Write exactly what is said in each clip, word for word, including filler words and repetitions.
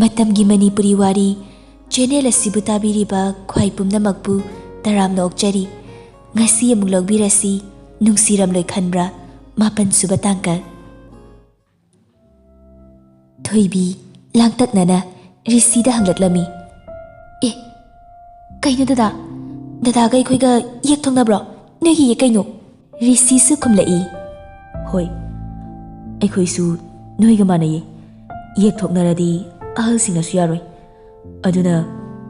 ꯃꯇꯝꯒꯤ ꯃꯅꯤꯄꯨꯔꯤ ꯋꯥꯔꯤ ꯆꯦꯅꯦꯜ ꯑꯁꯤꯕꯨ ꯇꯥꯕꯤꯔꯤꯕ ꯈ꯭ꯋꯥꯏ ꯄꯨꯝꯅꯃꯛꯄꯨ ꯇꯔꯥꯝꯅ ꯑꯣꯛꯆꯔꯤ꯫ ꯉꯁꯤ ꯑꯃꯨꯛ ꯂꯧꯕꯤꯔꯁꯤ, ꯅꯨꯡꯁꯤꯔꯝꯂꯣꯏ ꯈꯟꯕ꯭ꯔꯥ? ꯃꯥꯄꯟ ꯁꯨꯕ ꯇꯥꯡꯀꯛ꯫ ꯊꯣꯏꯕꯤ ꯂꯥꯡꯇꯛꯅꯅ ꯔꯤꯁꯤꯗ ꯍꯪꯂꯛꯂꯝꯃꯤ꯫ "ꯑꯦ, ꯀꯩꯅꯣ ꯗꯗꯥ? ꯗꯗꯥꯒ ꯑꯩꯈꯣꯏꯒ ꯌꯦꯛ ꯊꯣꯛꯅꯕ꯭ꯔꯣ? ꯅꯣꯏꯒꯤ ꯌꯦꯛ ꯀꯩꯅꯣ?" ꯔꯤꯁꯤꯁꯨ ꯈꯨꯝꯂꯛꯏ꯫ "ꯍꯣꯏ, ꯑꯩꯈꯣꯏꯁꯨ ꯅꯣꯏꯒ ꯃꯥꯟꯅꯩꯌꯦ꯫ ꯌꯦꯛ ꯊꯣꯛꯅꯔꯗꯤ ꯑꯍꯜꯁꯤꯡꯅꯁꯨ ꯌꯥꯔꯣꯏ꯫ ꯑꯗꯨꯅ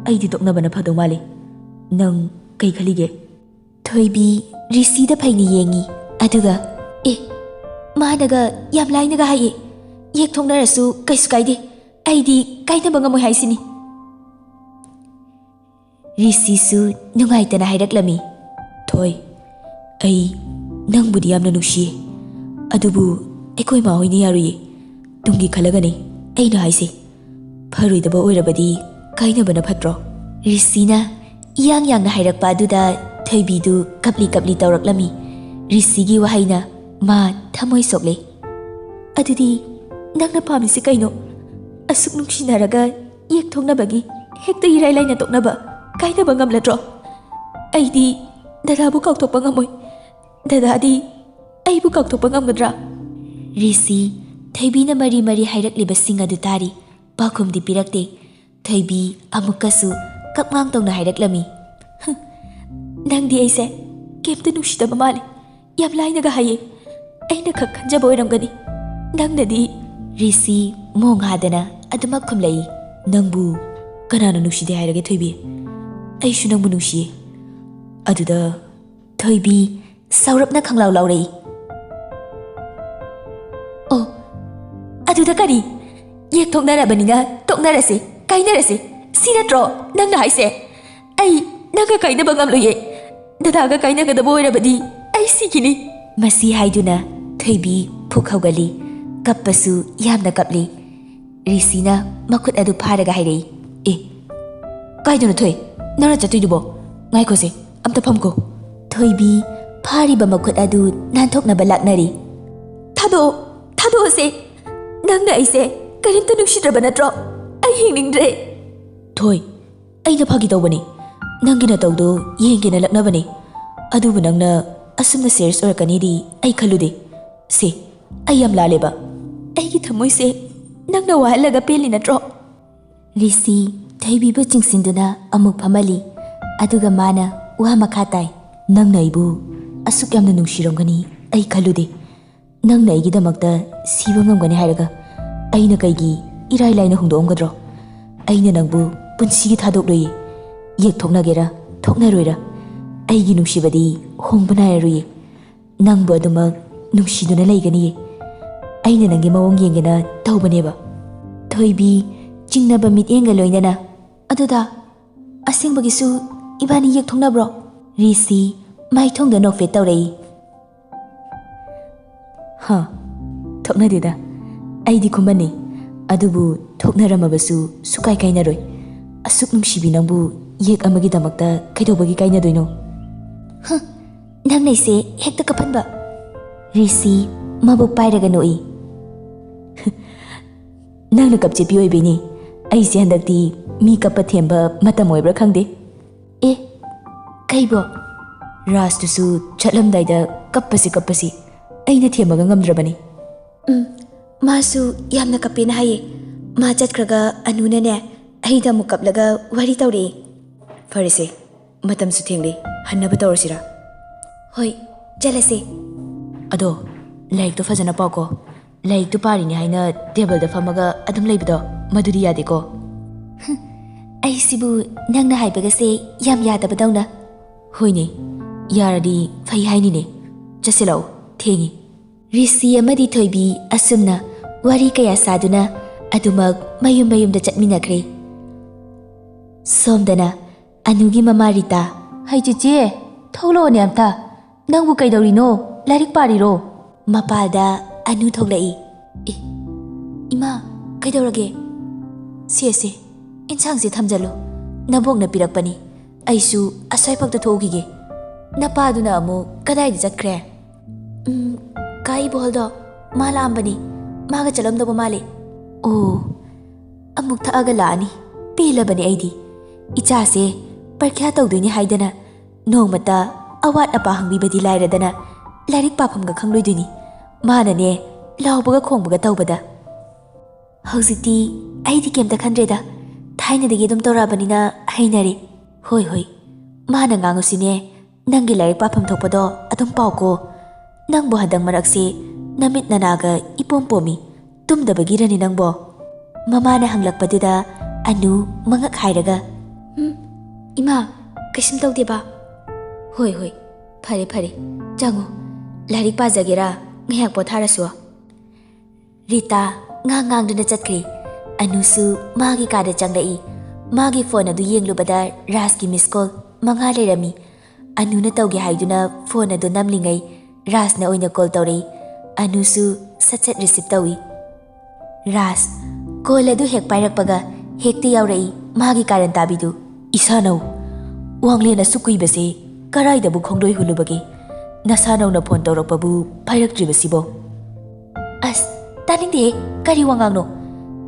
ꯑꯩꯗꯤ ꯇꯣꯛꯅꯕꯅ ꯐꯗꯧ ꯃꯥꯜꯂꯦ꯫ ꯅꯪ ꯀꯩ ꯈꯜꯂꯤꯒꯦ?" ꯊꯣꯏꯕꯤ ꯔꯤꯁꯤꯗ ꯐꯩꯅ ꯌꯦꯡꯉꯤ, ꯑꯗꯨꯒ, "ꯑꯦ, ꯃꯥꯅꯒ ꯌꯥꯝ ꯂꯥꯏꯅꯒ ꯍꯥꯏꯌꯦ, ꯌꯦꯛ ꯊꯣꯛꯅꯔꯁꯨ ꯀꯩꯁꯨ ꯀꯥꯏꯗꯦ, ꯑꯩꯗꯤ ꯀꯥꯏꯅꯕ ꯉꯝꯃꯣꯏ ꯍꯥꯏꯁꯤꯅꯤ꯫" ꯔꯤꯁꯤꯁꯨ ꯅꯨꯡꯉꯥꯏꯇꯅ ꯍꯥꯏꯔꯛꯂꯝꯃꯤ꯫ "ꯊꯣꯏ, ꯑꯩ ꯅꯪꯕꯨꯗꯤ ꯌꯥꯝꯅ ꯅꯨꯡꯁꯤꯌꯦ, ꯑꯗꯨꯕꯨ ꯑꯩꯈꯣꯏ ꯃꯥ ꯍꯣꯏꯅ ꯌꯥꯔꯣꯏꯌꯦ꯫ ꯇꯨꯡꯒꯤ ꯈꯜꯂꯒꯅꯦ ꯑꯩꯅ ꯍꯥꯏꯁꯦ꯫ ꯐꯔꯣꯏꯗꯕ ꯑꯣꯏꯔꯕꯗꯤ ꯀꯥꯏꯅꯕꯅ ꯐꯠꯇ꯭ꯔꯣ?" ꯔꯤꯁꯤꯅ ꯏꯌꯥꯡ ꯌꯥꯡꯅ ꯍꯥꯏꯔꯛꯄ ꯑꯗꯨꯗ ꯊꯣꯏꯕꯤꯗꯨ ꯀꯞꯂꯤ ꯀꯞꯂꯤ ꯇꯧꯔꯛꯂꯝꯃꯤ꯫ ꯔꯤꯁꯤꯒꯤ ꯋꯥꯍꯩꯅ ꯃꯥ ꯊꯃꯣꯏ ꯁꯣꯛꯂꯦ꯫ "ꯑꯗꯨꯗꯤ ꯅꯪꯅ ꯄꯥꯝꯃꯤꯁꯤ ꯀꯩꯅꯣ? ꯑꯁꯨꯛ ꯅꯨꯡꯁꯤꯅꯔꯒ ꯌꯦꯛ ꯊꯣꯛꯅꯕꯒꯤ ꯍꯦꯛꯇ ꯏꯔꯥꯏ ꯂꯥꯏꯅ ꯇꯣꯛꯅꯕ, ꯀꯥꯏꯅꯕ ꯉꯝꯂꯗ꯭ꯔꯣ? ꯑꯩꯗꯤ ꯗꯗꯥꯕꯨ ꯀꯥꯎꯊꯣꯛꯄ ꯉꯝꯃꯣꯏ꯫ ꯗꯗꯥꯗꯤ ꯑꯩꯕꯨ ꯀꯥꯎꯊꯣꯛꯄ ꯉꯝꯒꯗ꯭ꯔꯥ?" ꯔꯤꯁꯤ ꯊꯣꯏꯕꯤꯅ ꯃꯔꯤ ꯃꯔꯤ ꯍꯥꯏꯔꯛꯂꯤꯕꯁꯤꯡ ꯑꯗꯨ ꯇꯥꯔꯤ꯫ ꯄꯥꯎꯈꯨꯝꯗꯤ ꯄꯤꯔꯛꯇꯦ꯫ ꯊꯣꯏꯕꯤ ꯑꯃꯨꯛꯀꯁꯨ ꯀꯞꯉꯥꯡ ꯇꯧꯅ ꯍꯥꯏꯔꯛꯂꯝꯃꯤ꯫ "ꯍꯨꯝ, ꯅꯪꯗꯤ ꯑꯩꯁꯦ ꯀꯩꯝꯇ ꯅꯨꯡꯁꯤꯗꯕ ꯃꯥꯜꯂꯦ꯫ ꯌꯥꯝ ꯂꯥꯏꯅꯒ ꯍꯥꯏꯌꯦ꯫ ꯑꯩꯅ ꯈꯛ ꯈꯟꯖꯕ ꯑꯣꯏꯔꯝꯒꯅꯤ꯫ ꯅꯪꯅꯗꯤ꯫" ꯔꯤꯁꯤ ꯃꯣꯡ ꯍꯥꯗꯅ ꯑꯗꯨꯃꯛ ꯈꯨꯝꯂꯛꯏ꯫ "ꯅꯪꯕꯨ ꯀꯅꯥꯅ ꯅꯨꯡꯁꯤꯗꯦ ꯍꯥꯏꯔꯒꯦ ꯊꯣꯏꯕꯤ? ꯑꯩꯁꯨ ꯅꯪꯕꯨ ꯅꯨꯡꯁꯤꯌꯦ꯫ ꯑꯗꯨꯗ ꯊꯣꯏꯕꯤ ꯁꯥꯎꯔꯞꯅ ꯈꯪꯂꯥꯎ ꯂꯥꯎꯔꯛꯏ꯫ "ꯑꯣ, ꯑꯗꯨꯗ ꯀꯔꯤ? ꯌꯦꯛ ꯊꯣꯛꯅꯔꯕꯅꯤꯅ ꯇꯣꯛꯅꯔꯁꯦ, ꯀꯥꯏꯅꯔꯁꯦ, ꯁꯤ ꯅꯠꯇ꯭ꯔꯣ ꯅꯪꯅ ꯍꯥꯏꯁꯦ? ꯑꯩ ꯅꯪꯒ ꯀꯥꯏꯅꯕ ꯉꯝꯂꯣꯏꯌꯦ꯫ ꯗꯗꯥꯒ ꯀꯥꯏꯅꯒꯗꯕ ꯑꯣꯏꯔꯕꯗꯤ ꯑꯩ ꯁꯤꯈꯤꯅꯤ꯫" ꯃꯁꯤ ꯍꯥꯏꯗꯨꯅ ꯊꯣꯏꯕꯤ ꯐꯨꯛ ꯍꯧꯒꯠꯂꯤ꯫ ꯀꯞꯄꯁꯨ ꯌꯥꯝꯅ ꯀꯞꯂꯤ꯫ ꯔꯤꯁꯤꯅ ꯃꯈꯨꯠ ꯑꯗꯨ ꯐꯥꯔꯒ ꯍꯥꯏꯔꯛꯏ, "ꯑꯦ, ꯀꯥꯏꯗꯅꯣ ꯊꯣꯏ? ꯅꯪꯅ ꯆꯠꯇꯣꯏꯗꯨꯕꯣ? ꯉꯥꯏꯈꯣꯁꯦ, ꯑꯝꯇ ꯐꯝꯈꯣ꯫" ꯊꯣꯏꯕꯤ ꯐꯥꯔꯤꯕ ꯃꯈꯨꯠ ꯑꯗꯨ ꯅꯥꯟꯊꯣꯛꯅꯕ ꯂꯥꯛꯅꯔꯤ꯫ "ꯊꯥꯗꯣꯛꯑꯣ, ꯊꯥꯗꯣꯛꯑꯣꯁꯦ꯫ ꯅꯪꯅ ꯑꯩꯁꯦ ꯀꯔꯤꯝꯇ ꯅꯨꯡꯁꯤꯗ꯭ꯔꯕ ꯅꯠꯇ꯭ꯔꯣ? ꯑꯩ ꯌꯦꯡꯅꯤꯡꯗ꯭ꯔꯦ꯫ ꯊꯣꯏ, ꯑꯩꯅ ꯐꯥꯒꯤ ꯇꯧꯕꯅꯤ꯫ ꯅꯪꯒꯤ ꯅꯇꯧꯗꯣ ꯌꯦꯡꯒꯦꯅ ꯂꯛꯅꯕꯅꯤ꯫ ꯑꯗꯨꯕꯨ ꯅꯪꯅ ꯑꯁꯨꯝꯅ ꯁꯤꯔꯤꯌꯁ ꯑꯣꯏꯔꯛꯀꯅꯤꯗꯤ ꯑꯩ ꯈꯜꯂꯨꯗꯦ꯫ ꯁꯦ, ꯑꯩ ꯌꯥꯝ ꯂꯥꯜꯂꯦꯕ꯫ ꯑꯩꯒꯤ ꯊꯃꯣꯏꯁꯦ ꯅꯪꯅ ꯋꯥꯍꯜꯂꯒ ꯄꯦꯜꯂꯤ ꯅꯠꯇ꯭ꯔꯣ? ꯔꯤꯁꯤ ꯊꯣꯏꯕꯤꯕꯨ ꯆꯤꯡꯁꯤꯟꯗꯨꯅ ꯑꯃꯨꯛ ꯐꯝꯍꯜꯂꯤ꯫ ꯑꯗꯨꯒ ꯃꯥꯅ ꯋꯥ ꯃꯈꯥ ꯇꯥꯏ꯫ ꯅꯪꯅ ꯑꯩꯕꯨ ꯑꯁꯨꯛ ꯌꯥꯝꯅ ꯅꯨꯡꯁꯤꯔꯝꯒꯅꯤ ꯑꯩ ꯈꯜꯂꯨꯗꯦ꯫ ꯅꯪꯅ ꯑꯩꯒꯤꯗꯃꯛꯇ ꯁꯤꯕ ꯉꯝꯒꯅꯤ ꯍꯥꯏꯔꯒ ꯑꯩꯅ ꯀꯩꯒꯤ ꯏꯔꯥꯏ ꯂꯥꯏꯅ ꯍꯨꯟꯗꯣꯛꯑꯝꯒꯗ꯭ꯔꯣ? ꯑꯩꯅ ꯅꯪꯕꯨ ꯄꯨꯟꯁꯤꯒꯤ ꯊꯥꯗꯣꯛꯂꯣꯏꯌꯦ꯫ ꯌꯦꯛꯊꯣꯛꯅꯒꯦꯔꯥ ꯊꯣꯛꯅꯔꯣꯏꯔꯥ, ꯑꯩꯒꯤ ꯅꯨꯡꯁꯤꯕꯗꯤ ꯍꯣꯡꯕ ꯅꯥꯏꯔꯔꯣꯏꯌꯦ꯫ ꯅꯪꯕꯨ ꯑꯗꯨꯃꯛ ꯅꯨꯡꯁꯤꯗꯨꯅ ꯂꯩꯒꯅꯤꯌꯦ꯫ ꯑꯩꯅ ꯅꯪꯒꯤ ꯃꯑꯣꯡ ꯌꯦꯡꯒꯦꯅ ꯇꯧꯕꯅꯦꯕ꯫ ꯊꯣꯏꯕꯤ ꯆꯤꯡꯅꯕ ꯃꯤꯠꯌꯦꯡꯒ ꯂꯣꯏꯅꯅ, "ꯑꯗꯨꯗ ꯑꯁꯦꯡꯕꯒꯤꯁꯨ ꯏꯕꯥꯅꯤ ꯌꯦꯛꯊꯣꯛꯅꯕ꯭ꯔꯣ?" ꯔꯤꯁꯤ ꯃꯥꯏꯊꯣꯡꯗ ꯅꯣꯛꯐꯦꯠ ꯇꯧꯔꯛꯏ꯫ "ꯍ, ꯊꯣꯛꯅꯗꯦꯗ꯫ ꯑꯩꯗꯤ ꯈꯨꯃꯟꯅꯤ꯫ ꯑꯗꯨꯕꯨ ꯊꯣꯛꯅꯔꯝꯃꯕꯁꯨ ꯁꯨꯀꯥꯏ ꯀꯥꯏꯅꯔꯣꯏ꯫ ꯑꯁꯨꯛ ꯅꯨꯡꯁꯤꯕꯤ ꯅꯪꯕꯨ ꯌꯦꯛ ꯑꯃꯒꯤꯗꯃꯛꯇ ꯀꯩꯗꯧꯕꯒꯤ ꯀꯥꯏꯅꯗꯣꯏꯅꯣ?" "ꯍ, ꯅꯪꯅ ꯑꯩꯁꯦ ꯍꯦꯛꯇ ꯀꯞꯍꯟꯕ꯫" ꯔꯤꯁꯤ ꯃꯕꯨꯛ ꯄꯥꯏꯔꯒ ꯅꯣꯛꯏ꯫ "ꯅꯪꯅ ꯀꯞꯆꯦꯠꯄꯤ ꯑꯣꯏꯕꯩꯅꯤ꯫ ꯑꯩꯁꯦ ꯍꯟꯗꯛꯇꯤ ꯃꯤ ꯀꯞꯄ ꯊꯦꯝꯕ ꯃꯇꯝ ꯑꯣꯏꯕ꯭ꯔꯥ ꯈꯪꯗꯦ꯫" "ꯑꯦ, ꯀꯩꯕꯣ?" "ꯔꯥꯖꯇꯨꯁꯨ ꯆꯠꯂꯝꯗꯥꯏꯗ ꯀꯞꯄꯁꯤ ꯀꯞꯄꯁꯤ ꯑꯩꯅ ꯊꯦꯝꯕꯒ ꯉꯝꯗ꯭ꯔꯕꯅꯤ꯫" "ꯎꯝ, ꯃꯥꯁꯨ ꯌꯥꯝꯅ ꯀꯞꯄꯦꯅ ꯍꯥꯏꯌꯦ꯫ ꯃꯥ ꯆꯠꯈ꯭ꯔꯒ ꯑꯅꯨꯅꯅꯦ ꯑꯩꯗ ꯑꯃꯨꯛ ꯀꯞꯂꯒ ꯋꯥꯔꯤ ꯇꯧꯔꯛꯏ꯫" "ꯐꯔꯦꯁꯦ, ꯃꯇꯝꯁꯨ ꯊꯦꯡꯂꯦ, ꯍꯟꯅꯕ ꯇꯧꯔꯁꯤꯔꯥ?" "ꯍꯣꯏ, ꯆꯠꯂꯁꯦ꯫" "ꯑꯗꯣ, ꯂꯥꯏꯔꯤꯛꯇꯣ ꯐꯖꯅ ꯄꯥꯎꯀꯣ꯫ ꯂꯥꯏꯔꯤꯛꯇꯨ ꯄꯥꯔꯤꯅꯤ ꯍꯥꯏꯅ ꯇꯦꯕꯜꯗ ꯐꯝꯃꯒ ꯑꯗꯨꯝ ꯂꯩꯕꯗꯣ, ꯃꯗꯨꯗꯤ ꯌꯥꯗꯦꯀꯣ꯫" "ꯍꯨꯝ, ꯑꯩꯁꯤꯕꯨ ꯅꯪꯅ ꯍꯥꯏꯕꯒꯁꯦ ꯌꯥꯝ ꯌꯥꯗꯕꯗꯧꯅ꯫" "ꯍꯣꯏꯅꯦ, ꯌꯥꯔꯗꯤ ꯐꯩ ꯍꯥꯏꯅꯤꯅꯦ꯫ ꯆꯠꯁꯤ ꯂꯥꯛꯑꯣ, ꯊꯦꯡꯉꯤ꯫" ꯔꯤꯁꯤ ꯑꯃꯗꯤ ꯊꯣꯏꯕꯤ ꯑꯁꯨꯝꯅ ꯋꯥꯔꯤ ꯀꯌꯥ ꯁꯥꯗꯨꯅ ꯑꯗꯨꯃꯛ ꯃꯌꯨꯝ ꯃꯌꯨꯝꯗ ꯆꯠꯃꯤꯟꯅꯈ꯭ꯔꯦ꯫ ꯁꯣꯝꯗꯅ ꯑꯅꯨꯒꯤ ꯃꯃꯥ ꯔꯤꯇꯥ꯫ "ꯍꯩ ꯆꯤꯆꯦ, ꯊꯣꯛꯂꯛꯑꯣꯅꯦ ꯑꯝꯇ꯫ ꯅꯪꯕꯨ ꯀꯩꯗꯧꯔꯤꯅꯣ? ꯂꯥꯏꯔꯤꯛ ꯄꯥꯔꯤꯔꯣ?" ꯃꯄꯥꯜꯗ ꯑꯅꯨ ꯊꯣꯛꯂꯛꯏ꯫ "ꯑꯦ, ꯏꯃꯥ, ꯀꯩꯗꯧꯔꯒꯦ?" "ꯁꯦ, ꯁꯦ, ꯏꯟꯁꯥꯡꯁꯦ ꯊꯝꯖꯜꯂꯨ꯫ ꯅꯕꯣꯛꯅ ꯄꯤꯔꯛꯄꯅꯤ꯫ ꯑꯩꯁꯨ ꯑꯁ꯭ꯋꯥꯏꯐꯥꯎꯇ ꯊꯣꯛꯎꯈꯤꯒꯦ꯫" "ꯅꯄꯥꯗꯨꯅ ꯑꯃꯨꯛ ꯀꯗꯥꯏꯗ ꯆꯠꯈ꯭ꯔꯦ?" "ꯎꯝ, ꯀꯥ ꯏꯕꯣꯍꯜꯗꯣ ꯃꯥ ꯂꯥꯛꯑꯝꯕꯅꯤ꯫ ꯃꯥꯒ ꯆꯠꯂꯝꯗꯧꯕ ꯃꯥꯜꯂꯤ꯫" "ꯑꯣ, ꯑꯃꯨꯛ ꯊꯛꯑꯒ ꯂꯥꯛꯑꯅꯤ꯫ ꯄꯦꯜꯂꯕꯅꯤ ꯑꯩꯗꯤ꯫ ꯏꯆꯥꯁꯦ ꯄꯔꯤꯈ꯭ꯌꯥ ꯇꯧꯗꯣꯏꯅꯤ ꯍꯥꯏꯗꯅ ꯅꯣꯡꯃꯇ ꯑꯋꯥꯠ ꯑꯄꯥ ꯍꯪꯕꯤꯕꯗꯤ ꯂꯥꯏꯔꯗꯅ ꯂꯥꯏꯔꯤꯛ ꯄꯥꯐꯝꯒ ꯈꯪꯂꯣꯏꯗꯣꯏꯅꯤ꯫ ꯃꯥꯅꯅꯦ ꯂꯥꯎꯕꯒ ꯈꯣꯡꯕꯒ ꯇꯧꯕꯗ꯫ ꯍꯧꯖꯤꯛꯇꯤ ꯑꯩꯗꯤ ꯀꯩꯝꯇ ꯈꯟꯗ꯭ꯔꯦꯗ꯫ ꯊꯥꯏꯅꯗꯒꯤ ꯑꯗꯨꯝ ꯇꯧꯔꯛꯑꯕꯅꯤꯅ ꯍꯩꯅꯔꯦ꯫ ꯍꯣꯏ, ꯍꯣꯏ꯫ ꯃꯥꯅ ꯉꯥꯡꯉꯨꯁꯤꯅꯦ꯫ ꯅꯪꯒꯤ ꯂꯥꯏꯔꯤꯛ ꯄꯥꯐꯝ ꯊꯣꯛꯄꯗꯣ ꯑꯗꯨꯝ ꯄꯥꯎꯀꯣ꯫ ꯅꯪꯕꯨ ꯍꯟꯗꯛ ꯃꯔꯛꯁꯦ ꯅꯃꯤꯠ ꯅꯅꯥꯒ ꯏꯄꯣꯝ ꯄꯣꯝꯃꯤ꯫ ꯇꯨꯝꯗꯕꯒꯤꯔꯅꯤ ꯅꯪꯕꯣ? ꯃꯃꯥꯅ ꯍꯪꯂꯛꯄꯗꯨꯗ ꯑꯅꯨ ꯃꯉꯛ ꯍꯥꯏꯔꯒ, "ꯍꯨꯝ, ꯏꯃꯥ, ꯀꯩꯁꯨꯝ ꯇꯧꯗꯦꯕ꯫" "ꯍꯣꯏ, ꯍꯣꯏ, ꯐꯔꯦ, ꯐꯔꯦ, ꯆꯪꯉꯣ꯫ ꯂꯥꯏꯔꯤꯛ ꯄꯥꯖꯒꯦꯔꯥ? ꯉꯥꯏꯍꯥꯛ ꯄꯣꯊꯥꯔꯁꯨ꯫" ꯔꯤꯇꯥ ꯉꯥꯡ ꯉꯥꯡꯗꯨꯅ ꯆꯠꯈ꯭ꯔꯦ꯫ ꯑꯅꯨꯁꯨ ꯃꯥꯒꯤ ꯀꯥꯗ ꯆꯪꯂꯛꯏ꯫ ꯃꯥꯒꯤ ꯐꯣꯟ ꯑꯗꯨ ꯌꯦꯡꯂꯨꯕꯗ ꯔꯥꯖꯀꯤ ꯃꯤꯁ ꯀꯣꯜ ꯃꯉꯥ ꯂꯩꯔꯝꯃꯤ꯫ ꯑꯅꯨꯅ ꯇꯧꯒꯦ ꯍꯥꯏꯗꯨꯅ ꯐꯣꯟ ꯑꯗꯨ ꯅꯝꯂꯤꯉꯩ ꯔꯥꯖꯅ ꯑꯣꯏꯅ ꯀꯣꯜ ꯇꯧꯔꯛꯏ꯫ ꯑꯅꯨꯁꯨ ꯁꯠ ꯁꯠ ꯔꯤꯁꯤꯞ ꯇꯧꯏ꯫ ꯔꯥꯖ, ꯀꯣꯜ ꯑꯗꯨ ꯍꯦꯛ ꯄꯥꯏꯔꯛꯄꯒ ꯍꯦꯛꯇ ꯌꯥꯎꯔꯛꯏ ꯃꯥꯒꯤ ꯀꯥꯔꯟ ꯇꯥꯕꯤꯗꯨ꯫ "ꯏꯁꯥꯅꯧ, ꯋꯥꯡꯂꯦꯟ ꯑꯁꯨꯛ ꯀꯨꯏꯕꯁꯦ ꯀꯔꯥꯏꯗꯕꯨ ꯈꯣꯡꯗꯣꯏ ꯍꯨꯜꯂꯨꯕꯒꯦ? ꯅꯁꯥꯅꯧꯅ ꯐꯣꯟ ꯇꯧꯔꯛꯄꯕꯨ ꯄꯥꯏꯔꯛꯇ꯭ꯔꯤꯕꯁꯤꯕꯣ?" "ꯑꯁ, ꯇꯥꯅꯤꯡꯗꯦꯍꯦ꯫ ꯀꯔꯤ ꯋꯥꯉꯥꯡꯅꯣ?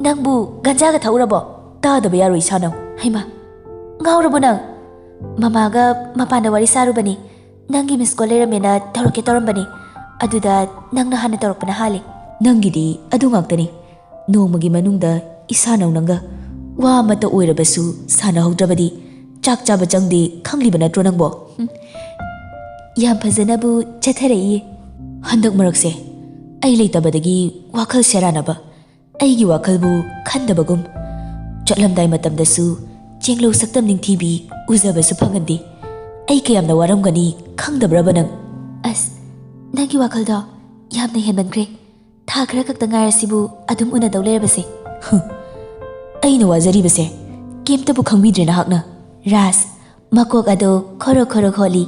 ꯅꯪꯕꯨ ꯒꯟꯖꯥꯒ ꯊꯛꯎꯔꯕꯣ?" "ꯇꯥꯗꯕ ꯌꯥꯔꯣꯏ, ꯏꯁꯥꯅꯧ꯫" "ꯍꯩꯃꯥ, ꯉꯥꯎꯔꯕꯣ ꯅꯪ? ꯃꯃꯥꯒ ꯃꯄꯥꯟꯗ ꯋꯥꯔꯤ ꯁꯥꯔꯨꯕꯅꯤ꯫ ꯅꯪꯒꯤ ꯃꯤꯁ ꯀꯣꯜ ꯂꯩꯔꯝꯃꯦꯅ ꯇꯧꯔꯛꯀꯦ ꯇꯧꯔꯝꯕꯅꯤ꯫ ꯑꯗꯨꯗ ꯅꯪꯅ ꯍꯥꯟꯅ ꯇꯧꯔꯛꯄꯅ ꯍꯥꯜꯂꯦ꯫" "ꯅꯪꯒꯤꯗꯤ ꯑꯗꯨ ꯉꯥꯛꯇꯅꯤ꯫ ꯅꯣꯡꯃꯒꯤ ꯃꯅꯨꯡꯗ ꯏꯁꯥꯅꯧ ꯅꯪꯒ ꯋꯥ ꯑꯃꯠꯇ ꯑꯣꯏꯔꯕꯁꯨ ꯁꯥꯟꯅꯍꯧꯗ꯭ꯔꯕꯗꯤ ꯆꯥꯛ ꯆꯥꯕ ꯆꯪꯗꯦ ꯈꯪꯂꯤꯕ ꯅꯠꯇ꯭ꯔꯣ ꯅꯪꯕꯣ?" "ꯍꯨꯝ, ꯌꯥꯝ ꯐꯖꯅꯕꯨ ꯆꯠꯊꯔꯛꯏꯌꯦ꯫" "ꯍꯟꯗꯛ ꯃꯔꯛꯁꯦ ꯑꯩ ꯂꯩꯇꯕꯗꯒꯤ ꯋꯥꯈꯜ ꯁꯦꯔꯥꯟꯅꯕ, ꯑꯩꯒꯤ ꯋꯥꯈꯜꯕꯨ ꯈꯟꯗꯕꯒꯨꯝ꯫ ꯆꯠꯂꯝꯗꯥꯏ ꯃꯇꯝꯗꯁꯨ ꯆꯦꯡꯂꯧ ꯁꯛꯇꯝ ꯅꯤꯡꯊꯤꯕꯤ ꯎꯖꯕꯁꯨ ꯐꯪꯍꯟꯗꯦ꯫ ꯑꯩ ꯀꯌꯥꯝꯅ ꯋꯥꯔꯝꯒꯅꯤ ꯈꯪꯗꯕ꯭ꯔꯕ ꯅꯪ?" "ꯑꯁ, ꯅꯪꯒꯤ ꯋꯥꯈꯜꯗꯣ ꯌꯥꯝꯅ ꯍꯦꯟꯃꯟꯈ꯭ꯔꯦ꯫ ꯊꯥ ꯈꯔ ꯈꯛꯇ ꯉꯥꯏꯔꯁꯤꯕꯨ ꯑꯗꯨꯝ ꯎꯅꯗꯧ ꯂꯩꯔꯕꯁꯦ꯫" "ꯍꯨꯝ, ꯑꯩꯅ ꯋꯥꯖꯔꯤꯕꯁꯦ ꯀꯩꯝꯇꯕꯨ ꯈꯪꯕꯤꯗ꯭ꯔꯦ ꯅꯍꯥꯛꯅ꯫" ꯔꯥꯖ ꯃꯀꯣꯛ ꯑꯗꯣ ꯈꯣꯔꯣ ꯈꯣꯔꯣ ꯈꯣꯠꯂꯤ꯫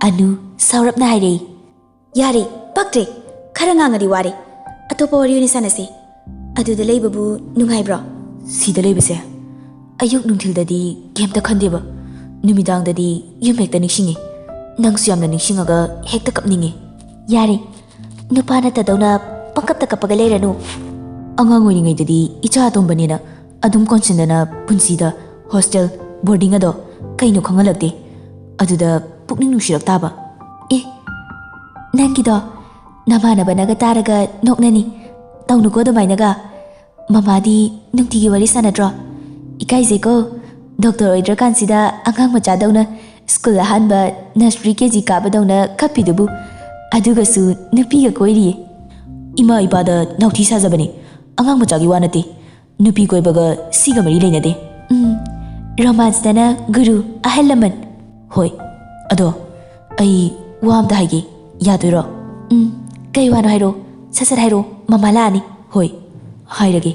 ꯑꯅꯨ ꯁꯥꯎꯔꯞꯅ ꯍꯥꯏꯔꯛꯏ꯫ "ꯌꯥꯔꯦ, ꯄꯛꯇ꯭ꯔꯦ꯫ ꯈꯔ ꯉꯥꯡꯉꯗꯤ ꯋꯥꯔꯦ꯫ ꯑꯇꯣꯞꯄ ꯋꯥꯔꯤ ꯑꯣꯏꯅ ꯁꯥꯟꯅꯁꯦ꯫ ꯑꯗꯨꯗ ꯂꯩꯕꯕꯨ ꯅꯨꯡꯉꯥꯏꯕ꯭ꯔꯣ?" "ꯁꯤꯗ ꯂꯩꯕꯁꯦ ꯑꯌꯨꯛ ꯅꯨꯡꯊꯤꯜꯗꯗꯤ ꯀꯩꯝꯇ ꯈꯟꯗꯦꯕ꯫ ꯅꯨꯃꯤꯗꯥꯡꯗꯗꯤ ꯌꯨꯝ ꯍꯦꯛꯇ ꯅꯤꯡꯁꯤꯡꯉꯤ꯫ ꯅꯪꯁꯨ ꯌꯥꯝꯅ ꯅꯤꯡꯁꯤꯡꯉꯒ ꯍꯦꯛꯇ ꯀꯞꯅꯤꯡꯉꯤ꯫" "ꯌꯥꯔꯦ, ꯅꯨꯄꯥ ꯅꯠꯇꯗꯧꯅ ꯄꯪꯀꯞꯇ ꯀꯞꯄꯒ ꯂꯩꯔꯅꯨ꯫" "ꯑꯉꯥꯡ ꯑꯣꯏꯔꯤꯉꯩꯗꯗꯤ ꯏꯆꯥ ꯑꯇꯣꯝꯕꯅꯦꯅ ꯑꯗꯨꯝ ꯀꯣꯟꯁꯤꯟꯗꯅ ꯄꯨꯟꯁꯤꯗ ꯍꯣꯁꯇꯦꯜ, ꯕꯣꯔꯗꯤꯡ ꯑꯗꯣ ꯀꯩꯅꯣ ꯈꯪꯍꯜꯂꯛꯇꯦ꯫ ꯑꯗꯨꯗ ꯄꯨꯛꯅꯤꯡ ꯅꯨꯡꯁꯤꯔꯛ ꯇꯥꯕ꯫ ꯑꯦ, ꯅꯪꯒꯤꯗꯣ ꯅꯃꯥꯟꯅꯕꯅꯒ ꯇꯥꯔꯒ ꯅꯣꯛꯅꯅꯤ꯫ ꯇꯧꯅꯨꯀꯣ ꯑꯗꯨꯃꯥꯏꯅꯒ꯫ ꯃꯃꯥꯗꯤ ꯅꯨꯡꯇꯤꯒꯤ ꯋꯥꯔꯤ ꯁꯥꯟꯅꯗ꯭ꯔꯣ? ꯏꯀꯥꯏꯖꯩꯀꯣ꯫ ꯗꯣꯛꯇꯔ ꯑꯣꯏꯗ꯭ꯔꯀꯥꯟꯁꯤꯗ ꯑꯉꯥꯡ ꯃꯆꯥꯗꯧꯅ ꯁ꯭ꯀꯨꯜ ꯑꯍꯥꯟꯕ, ꯅꯔꯁꯔꯤ, ꯀꯦ ꯖꯤ ꯀꯥꯕꯗꯧꯅ ꯀꯞꯄꯤꯗꯨꯕꯨ꯫ ꯑꯗꯨꯒꯁꯨ ꯅꯨꯄꯤꯒ ꯀꯣꯏꯔꯤꯌꯦ꯫ ꯏꯃꯥ ꯏꯄꯥꯗ ꯅꯥꯎꯊꯤ ꯁꯥꯖꯕꯅꯤ꯫ ꯑꯉꯥꯡ ꯃꯆꯥꯒꯤ ꯋꯥ ꯅꯠꯇꯦ꯫ ꯅꯨꯄꯤ ꯀꯣꯏꯕꯒ ꯁꯤꯒ ꯃꯔꯤ ꯂꯩꯅꯗꯦ꯫ ꯎꯝ, ꯔꯣꯃꯥꯟꯁꯇꯅ ꯒꯨꯔꯨ, ꯑꯍꯜ ꯂꯃꯟ꯫ ꯍꯣꯏ, ꯑꯗꯣ ꯑꯩ ꯋꯥ ꯑꯝꯇ ꯍꯥꯏꯒꯦ, ꯌꯥꯗꯣꯏꯔꯣ? ꯎꯝ, ꯀꯩ ꯋꯥꯅꯣ ꯍꯥꯏꯔꯣ, ꯁꯠ ꯁꯠ ꯍꯥꯏꯔꯣ, ꯃꯃꯥ ꯂꯥꯛꯑꯅꯤ꯫ ꯍꯣꯏ, ꯍꯥꯏꯔꯒꯦ꯫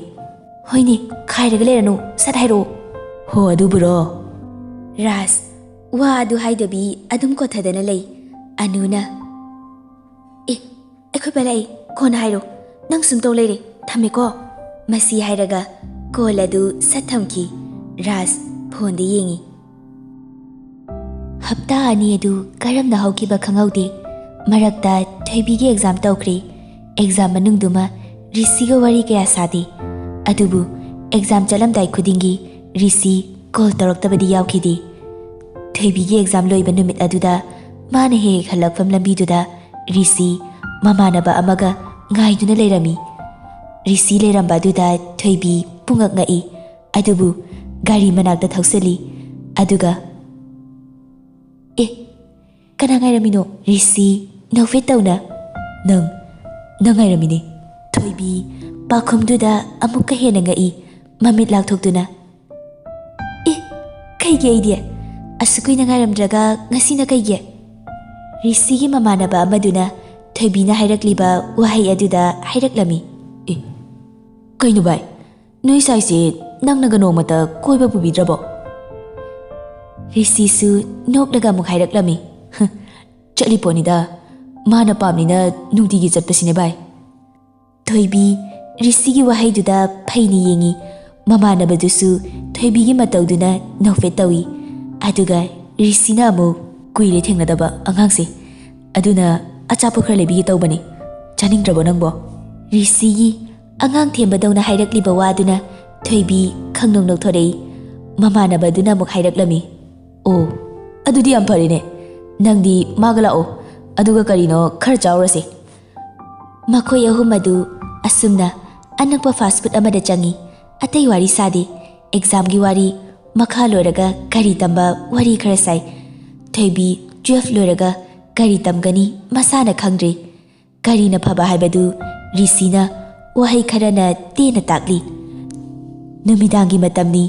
ꯍꯣꯏꯅꯦ, ꯈꯥꯏꯔꯒ ꯂꯩꯔꯅꯨ, ꯁꯠ ꯍꯥꯏꯔꯛꯑꯣ꯫ ꯍꯣ, ꯑꯗꯨꯕꯨꯔꯣ? ꯔꯥꯖ, ꯋꯥ ꯑꯗꯨ ꯍꯥꯏꯗꯕꯤ ꯑꯗꯨꯝ ꯀꯣꯊꯗꯅ ꯂꯩ꯫ ꯑꯅꯨꯅ, ꯑꯦ, ꯑꯩꯈꯣꯏ ꯄꯥ ꯂꯥꯛꯑꯦ, ꯀꯣꯟꯅ ꯍꯥꯏꯔꯣ, ꯅꯪ ꯁꯨꯝ ꯇꯧ ꯂꯩꯔꯦ, ꯊꯝꯃꯦꯀꯣ꯫ ꯃꯁꯤ ꯍꯥꯏꯔꯒ ꯀꯣꯜ ꯑꯗꯨ ꯁꯠ ꯊꯝꯈꯤ꯫ ꯔꯥꯖ ꯐꯣꯟꯗ ꯌꯦꯡꯉꯤ꯫ ꯍꯞꯇꯥ ꯑꯅꯤ ꯑꯗꯨ ꯀꯔꯝꯅ ꯍꯧꯈꯤꯕ ꯈꯪꯍꯧꯗꯦ꯫ ꯃꯔꯛꯇ ꯊꯣꯏꯕꯤꯒꯤ ꯑꯦꯛꯖꯥꯝ ꯇꯧꯈ꯭ꯔꯦ꯫ ꯑꯦꯛꯖꯥꯝ ꯃꯅꯨꯡꯗꯨꯃ ꯔꯤꯁꯤꯒ ꯋꯥꯔꯤ ꯀꯌꯥ ꯁꯥꯗꯦ꯫ ꯑꯗꯨꯕꯨ ꯑꯦꯛꯖꯥꯝ ꯆꯠꯂꯝꯗꯥꯏ ꯈꯨꯗꯤꯡꯒꯤ ꯔꯤꯁꯤ ꯀꯣꯜ ꯇꯧꯔꯛꯇꯕꯗꯤ ꯌꯥꯎꯈꯤꯗꯦ꯫ ꯊꯣꯏꯕꯤꯒꯤ ꯑꯦꯛꯖꯥꯝ ꯂꯣꯏꯕ ꯅꯨꯃꯤꯠ ꯑꯗꯨꯗ ꯃꯥꯅ ꯍꯦꯛ ꯍꯦꯛ ꯍꯜꯂꯛꯐꯝ ꯂꯝꯕꯤꯗꯨꯗ ꯔꯤꯁꯤ ꯃꯃꯥꯟꯅꯕ ꯑꯃꯒ ꯉꯥꯏꯗꯨꯅ ꯂꯩꯔꯝꯃꯤ꯫ ꯔꯤꯁꯤ ꯂꯩꯔꯝꯕ ꯑꯗꯨꯗ ꯊꯣꯏꯕꯤ ꯄꯨꯡꯉꯛ ꯉꯛꯏ꯫ ꯑꯗꯨꯕꯨ ꯒꯥꯔꯤ ꯃꯅꯥꯛꯇ ꯊꯧꯁꯤꯜꯂꯤ꯫ ꯑꯗꯨꯒ, "ꯑꯦ, ꯀꯅꯥ ꯉꯥꯏꯔꯝꯃꯤꯅꯣ?" ꯔꯤꯁꯤ ꯅꯣꯛꯐꯦꯠ ꯇꯧꯅ, "ꯅꯪ, ꯅꯪ ꯉꯥꯏꯔꯝꯃꯤꯅꯦ꯫" ꯊꯣꯏꯕꯤ ꯄꯥꯎꯈꯨꯝꯗꯨꯗ ꯑꯃꯨꯛꯀ ꯍꯦꯟꯅ ꯉꯛꯏ, ꯃꯃꯤꯠ ꯂꯥꯎꯊꯣꯛꯇꯨꯅ, "ꯑꯦ, ꯀꯩꯒꯤ ꯑꯩꯗꯤ? ꯑꯁꯨꯛ ꯀꯨꯏꯅ ꯉꯥꯏꯔꯝꯗ꯭ꯔꯒ ꯉꯁꯤꯅ ꯀꯩꯒꯤ?" ꯔꯤꯁꯤꯒꯤ ꯃꯃꯥꯟꯅꯕ ꯑꯃꯗꯨꯅ ꯊꯣꯏꯕꯤꯅ ꯍꯥꯏꯔꯛꯂꯤꯕ ꯋꯥꯍꯩ ꯑꯗꯨꯗ ꯍꯥꯏꯔꯛꯂꯝꯃꯤ꯫ "ꯑꯦ, ꯀꯩꯅꯣ ꯚꯥꯏ? ꯅꯣꯏ ꯁꯥꯏꯁꯦ ꯅꯪꯅꯒ ꯅꯣꯡꯃꯇ ꯀꯣꯏꯕ ꯄꯨꯕꯤꯗ꯭ꯔꯕꯣ?" ꯔꯤꯁꯤꯁꯨ ꯅꯣꯛꯂꯒ ꯑꯃꯨꯛ ꯍꯥꯏꯔꯛꯂꯝꯃꯤ, "ꯆꯠꯂꯤ ꯄꯣꯠꯅꯤꯗ, ꯃꯥꯅ ꯄꯥꯝꯅꯤꯅ ꯅꯨꯡꯇꯤꯒꯤ ꯆꯠꯄꯁꯤꯅꯦ ꯚꯥꯏ꯫" ꯊꯣꯏꯕꯤ ꯔꯤꯁꯤꯒꯤ ꯋꯥꯍꯩꯗꯨꯗ ꯐꯩꯅ ꯌꯦꯡꯉꯤ꯫ ꯃꯃꯥꯟꯅꯕꯗꯨꯁꯨ ꯊꯣꯏꯕꯤꯒꯤ ꯃꯇꯧꯗꯨꯅ ꯅꯣꯛꯐꯦꯠ ꯇꯧꯏ꯫ ꯑꯗꯨꯒ ꯔꯤꯁꯤꯅ ꯑꯃꯨꯛ, "ꯀꯨꯏꯔꯦ ꯊꯦꯡꯅꯗꯕ ꯑꯉꯥꯡꯁꯦ, ꯑꯗꯨꯅ ꯑꯆꯥꯄꯣꯠ ꯈꯔ ꯂꯩꯕꯤꯒꯦ ꯇꯧꯕꯅꯤ꯫ ꯆꯥꯅꯤꯡꯗ꯭ꯔꯕꯣ ꯅꯪꯕꯣ?" ꯔꯤꯁꯤꯒꯤ ꯑꯉꯥꯡ ꯊꯦꯝꯕꯗꯧꯅ ꯍꯥꯏꯔꯛꯂꯤꯕ ꯋꯥꯗꯨꯅ ꯊꯣꯏꯕꯤ ꯈꯪꯅꯣꯡ ꯅꯣꯛꯊꯣꯔꯛꯏ꯫ ꯃꯃꯥꯟꯅꯕꯗꯨꯅ ꯑꯃꯨꯛ ꯍꯥꯏꯔꯛꯂꯝꯃꯤ, "ꯑꯣ, ꯑꯗꯨꯗꯤ ꯌꯥꯝ ꯐꯔꯦꯅꯦ꯫ ꯅꯪꯗꯤ ꯃꯥꯒ ꯂꯥꯛꯑꯣ, ꯑꯗꯨꯒ ꯀꯔꯤꯅꯣ ꯈꯔ ꯆꯥꯎꯔꯁꯦ꯫" ꯃꯈꯣꯏ ꯑꯍꯨꯝ ꯑꯗꯨ ꯑꯁꯨꯝꯅ ꯑꯅꯛꯄ ꯐꯥꯁ ꯐꯨꯗ ꯑꯃꯗ ꯆꯪꯉꯤ꯫ ꯑꯇꯩ ꯋꯥꯔꯤ ꯁꯥꯗꯦ꯫ ꯑꯦꯛꯖꯥꯝꯒꯤ ꯋꯥꯔꯤ, ꯃꯈꯥ ꯂꯣꯏꯔꯒ ꯀꯔꯤ ꯇꯝꯕ ꯋꯥꯔꯤ ꯈꯔ ꯁꯥꯏ꯫ ꯊꯣꯏꯕꯤ ꯇꯨꯋꯦꯜꯐ ꯂꯣꯏꯔꯒ ꯀꯔꯤ ꯇꯝꯒꯅꯤ ꯃꯁꯥꯅ ꯈꯪꯗ꯭ꯔꯦ꯫ ꯀꯔꯤꯅ ꯐꯕ ꯍꯥꯏꯕꯗꯨ ꯔꯤꯁꯤꯅ ꯋꯥꯍꯩ ꯈꯔꯅ ꯇꯦꯟꯅ ꯇꯥꯛꯂꯤ꯫ ꯅꯨꯃꯤꯗꯥꯡꯒꯤ ꯃꯇꯝꯅꯤ꯫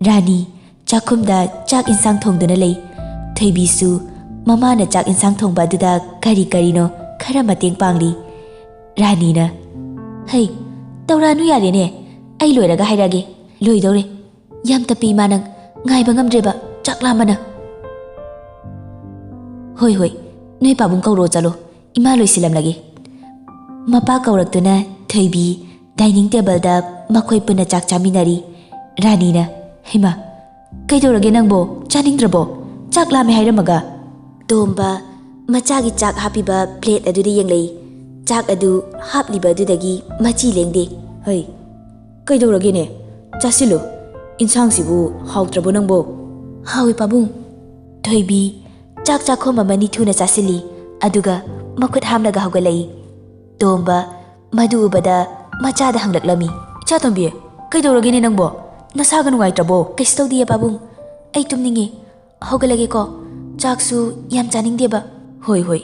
ꯔꯥꯅꯤ ꯆꯥꯛꯈꯨꯝꯗ ꯆꯥꯛ ꯏꯟꯁꯥꯡ ꯊꯣꯡꯗꯨꯅ ꯂꯩ꯫ ꯊꯣꯏꯕꯤꯁꯨ ꯃꯃꯥꯅ ꯆꯥꯛ ꯏꯟꯁꯥꯡ ꯊꯣꯡꯕ ꯑꯗꯨꯗ ꯀꯔꯤ ꯀꯔꯤꯅꯣ ꯈꯔ ꯃꯇꯦꯡ ꯄꯥꯡꯂꯤ꯫ ꯔꯥꯅꯤꯅ, "ꯍꯩ, ꯇꯧꯔꯛꯑꯅꯨ ꯌꯥꯔꯦꯅꯦ, ꯑꯩ ꯂꯣꯏꯔꯒ ꯍꯥꯏꯔꯛꯑꯒꯦ꯫ ꯂꯣꯏꯗꯧꯔꯦ꯫ ꯌꯥꯝ ꯇꯞꯄꯤ ꯏꯃꯥ ꯅꯪ, ꯉꯥꯏꯕ ꯉꯝꯗ꯭ꯔꯦꯕ, ꯆꯥꯛ ꯂꯥꯝꯕꯅ꯫" "ꯍꯣꯏ, ꯍꯣꯏ, ꯅꯣꯏ ꯄꯥꯕꯨꯡ ꯀꯧꯔꯣ ꯆꯠꯂꯣ, ꯏꯃꯥ ꯂꯣꯏꯁꯤꯜꯂꯝꯂꯒꯦ꯫" ꯃꯄꯥ ꯀꯧꯔꯛꯇꯨꯅ ꯊꯣꯏꯕꯤ ꯗꯥꯏꯅꯤꯡ ꯇꯦꯕꯜꯗ ꯃꯈꯣꯏ ꯄꯨꯟꯅ ꯆꯥꯛ ꯆꯥꯃꯤꯟꯅꯔꯤ꯫ ꯔꯥꯅꯤꯅ, "ꯍꯩꯃꯥ, ꯀꯩꯗꯧꯔꯒꯦ ꯅꯪꯕꯣ? ꯆꯥꯅꯤꯡꯗ꯭ꯔꯕꯣ? ꯆꯥꯛ ꯂꯥꯝꯃꯦ ꯍꯥꯏꯔꯝꯃꯒ?" ꯇꯣꯝꯕ ꯃꯆꯥꯒꯤ ꯆꯥꯛ ꯍꯥꯞꯄꯤꯕ ꯄ꯭ꯂꯦꯠ ꯑꯗꯨꯗ ꯌꯦꯡꯂꯛꯏ꯫ ꯆꯥꯛ ꯑꯗꯨ ꯍꯥꯞꯂꯤꯕ ꯑꯗꯨꯗꯒꯤ ꯃꯆꯤ ꯂꯦꯡꯗꯦ꯫ "ꯍꯩ, ꯀꯩꯗꯧꯔꯒꯦꯅꯦ? ꯆꯥꯁꯤꯜꯂꯨ꯫ ꯏꯟꯁꯥꯡꯁꯤꯕꯨ ꯍꯥꯎꯇ꯭ꯔꯕꯣ ꯅꯪꯕꯣ?" "ꯍꯥꯎꯏ ꯄꯥꯕꯨꯡ꯫" ꯊꯣꯏꯕꯤ ꯆꯥꯛ ꯆꯥꯛꯈꯣꯝ ꯑꯃꯅꯤ ꯊꯨꯅ ꯆꯥꯁꯤꯜꯂꯤ, ꯑꯗꯨꯒ ꯃꯈꯨꯠ ꯍꯥꯝꯂꯒ ꯍꯧꯒꯠꯂꯛꯏ꯫ ꯇꯣꯝꯕ ꯃꯗꯨ ꯎꯕꯗ ꯃꯆꯥꯗ ꯍꯪꯂꯛꯂꯝꯃꯤ꯫ "ꯏꯆꯥ ꯇꯣꯝꯕꯤ, ꯀꯩꯗꯧꯔꯒꯦꯅꯦ ꯅꯪꯕꯣ? ꯅꯁꯥꯒ ꯅꯨꯡꯉꯥꯏꯇ꯭ꯔꯕꯣ?" "ꯀꯩꯁꯨ ꯇꯧꯗꯤꯌꯦ ꯄꯥꯕꯨꯡ, ꯑꯩ ꯇꯨꯝꯅꯤꯡꯉꯦ꯫ ꯍꯧꯒꯠꯂꯒꯦꯀꯣ, ꯆꯥꯛꯁꯨ ꯌꯥꯝ ꯆꯥꯅꯤꯡꯗꯦꯕ꯫" "ꯍꯣꯏ, ꯍꯣꯏ,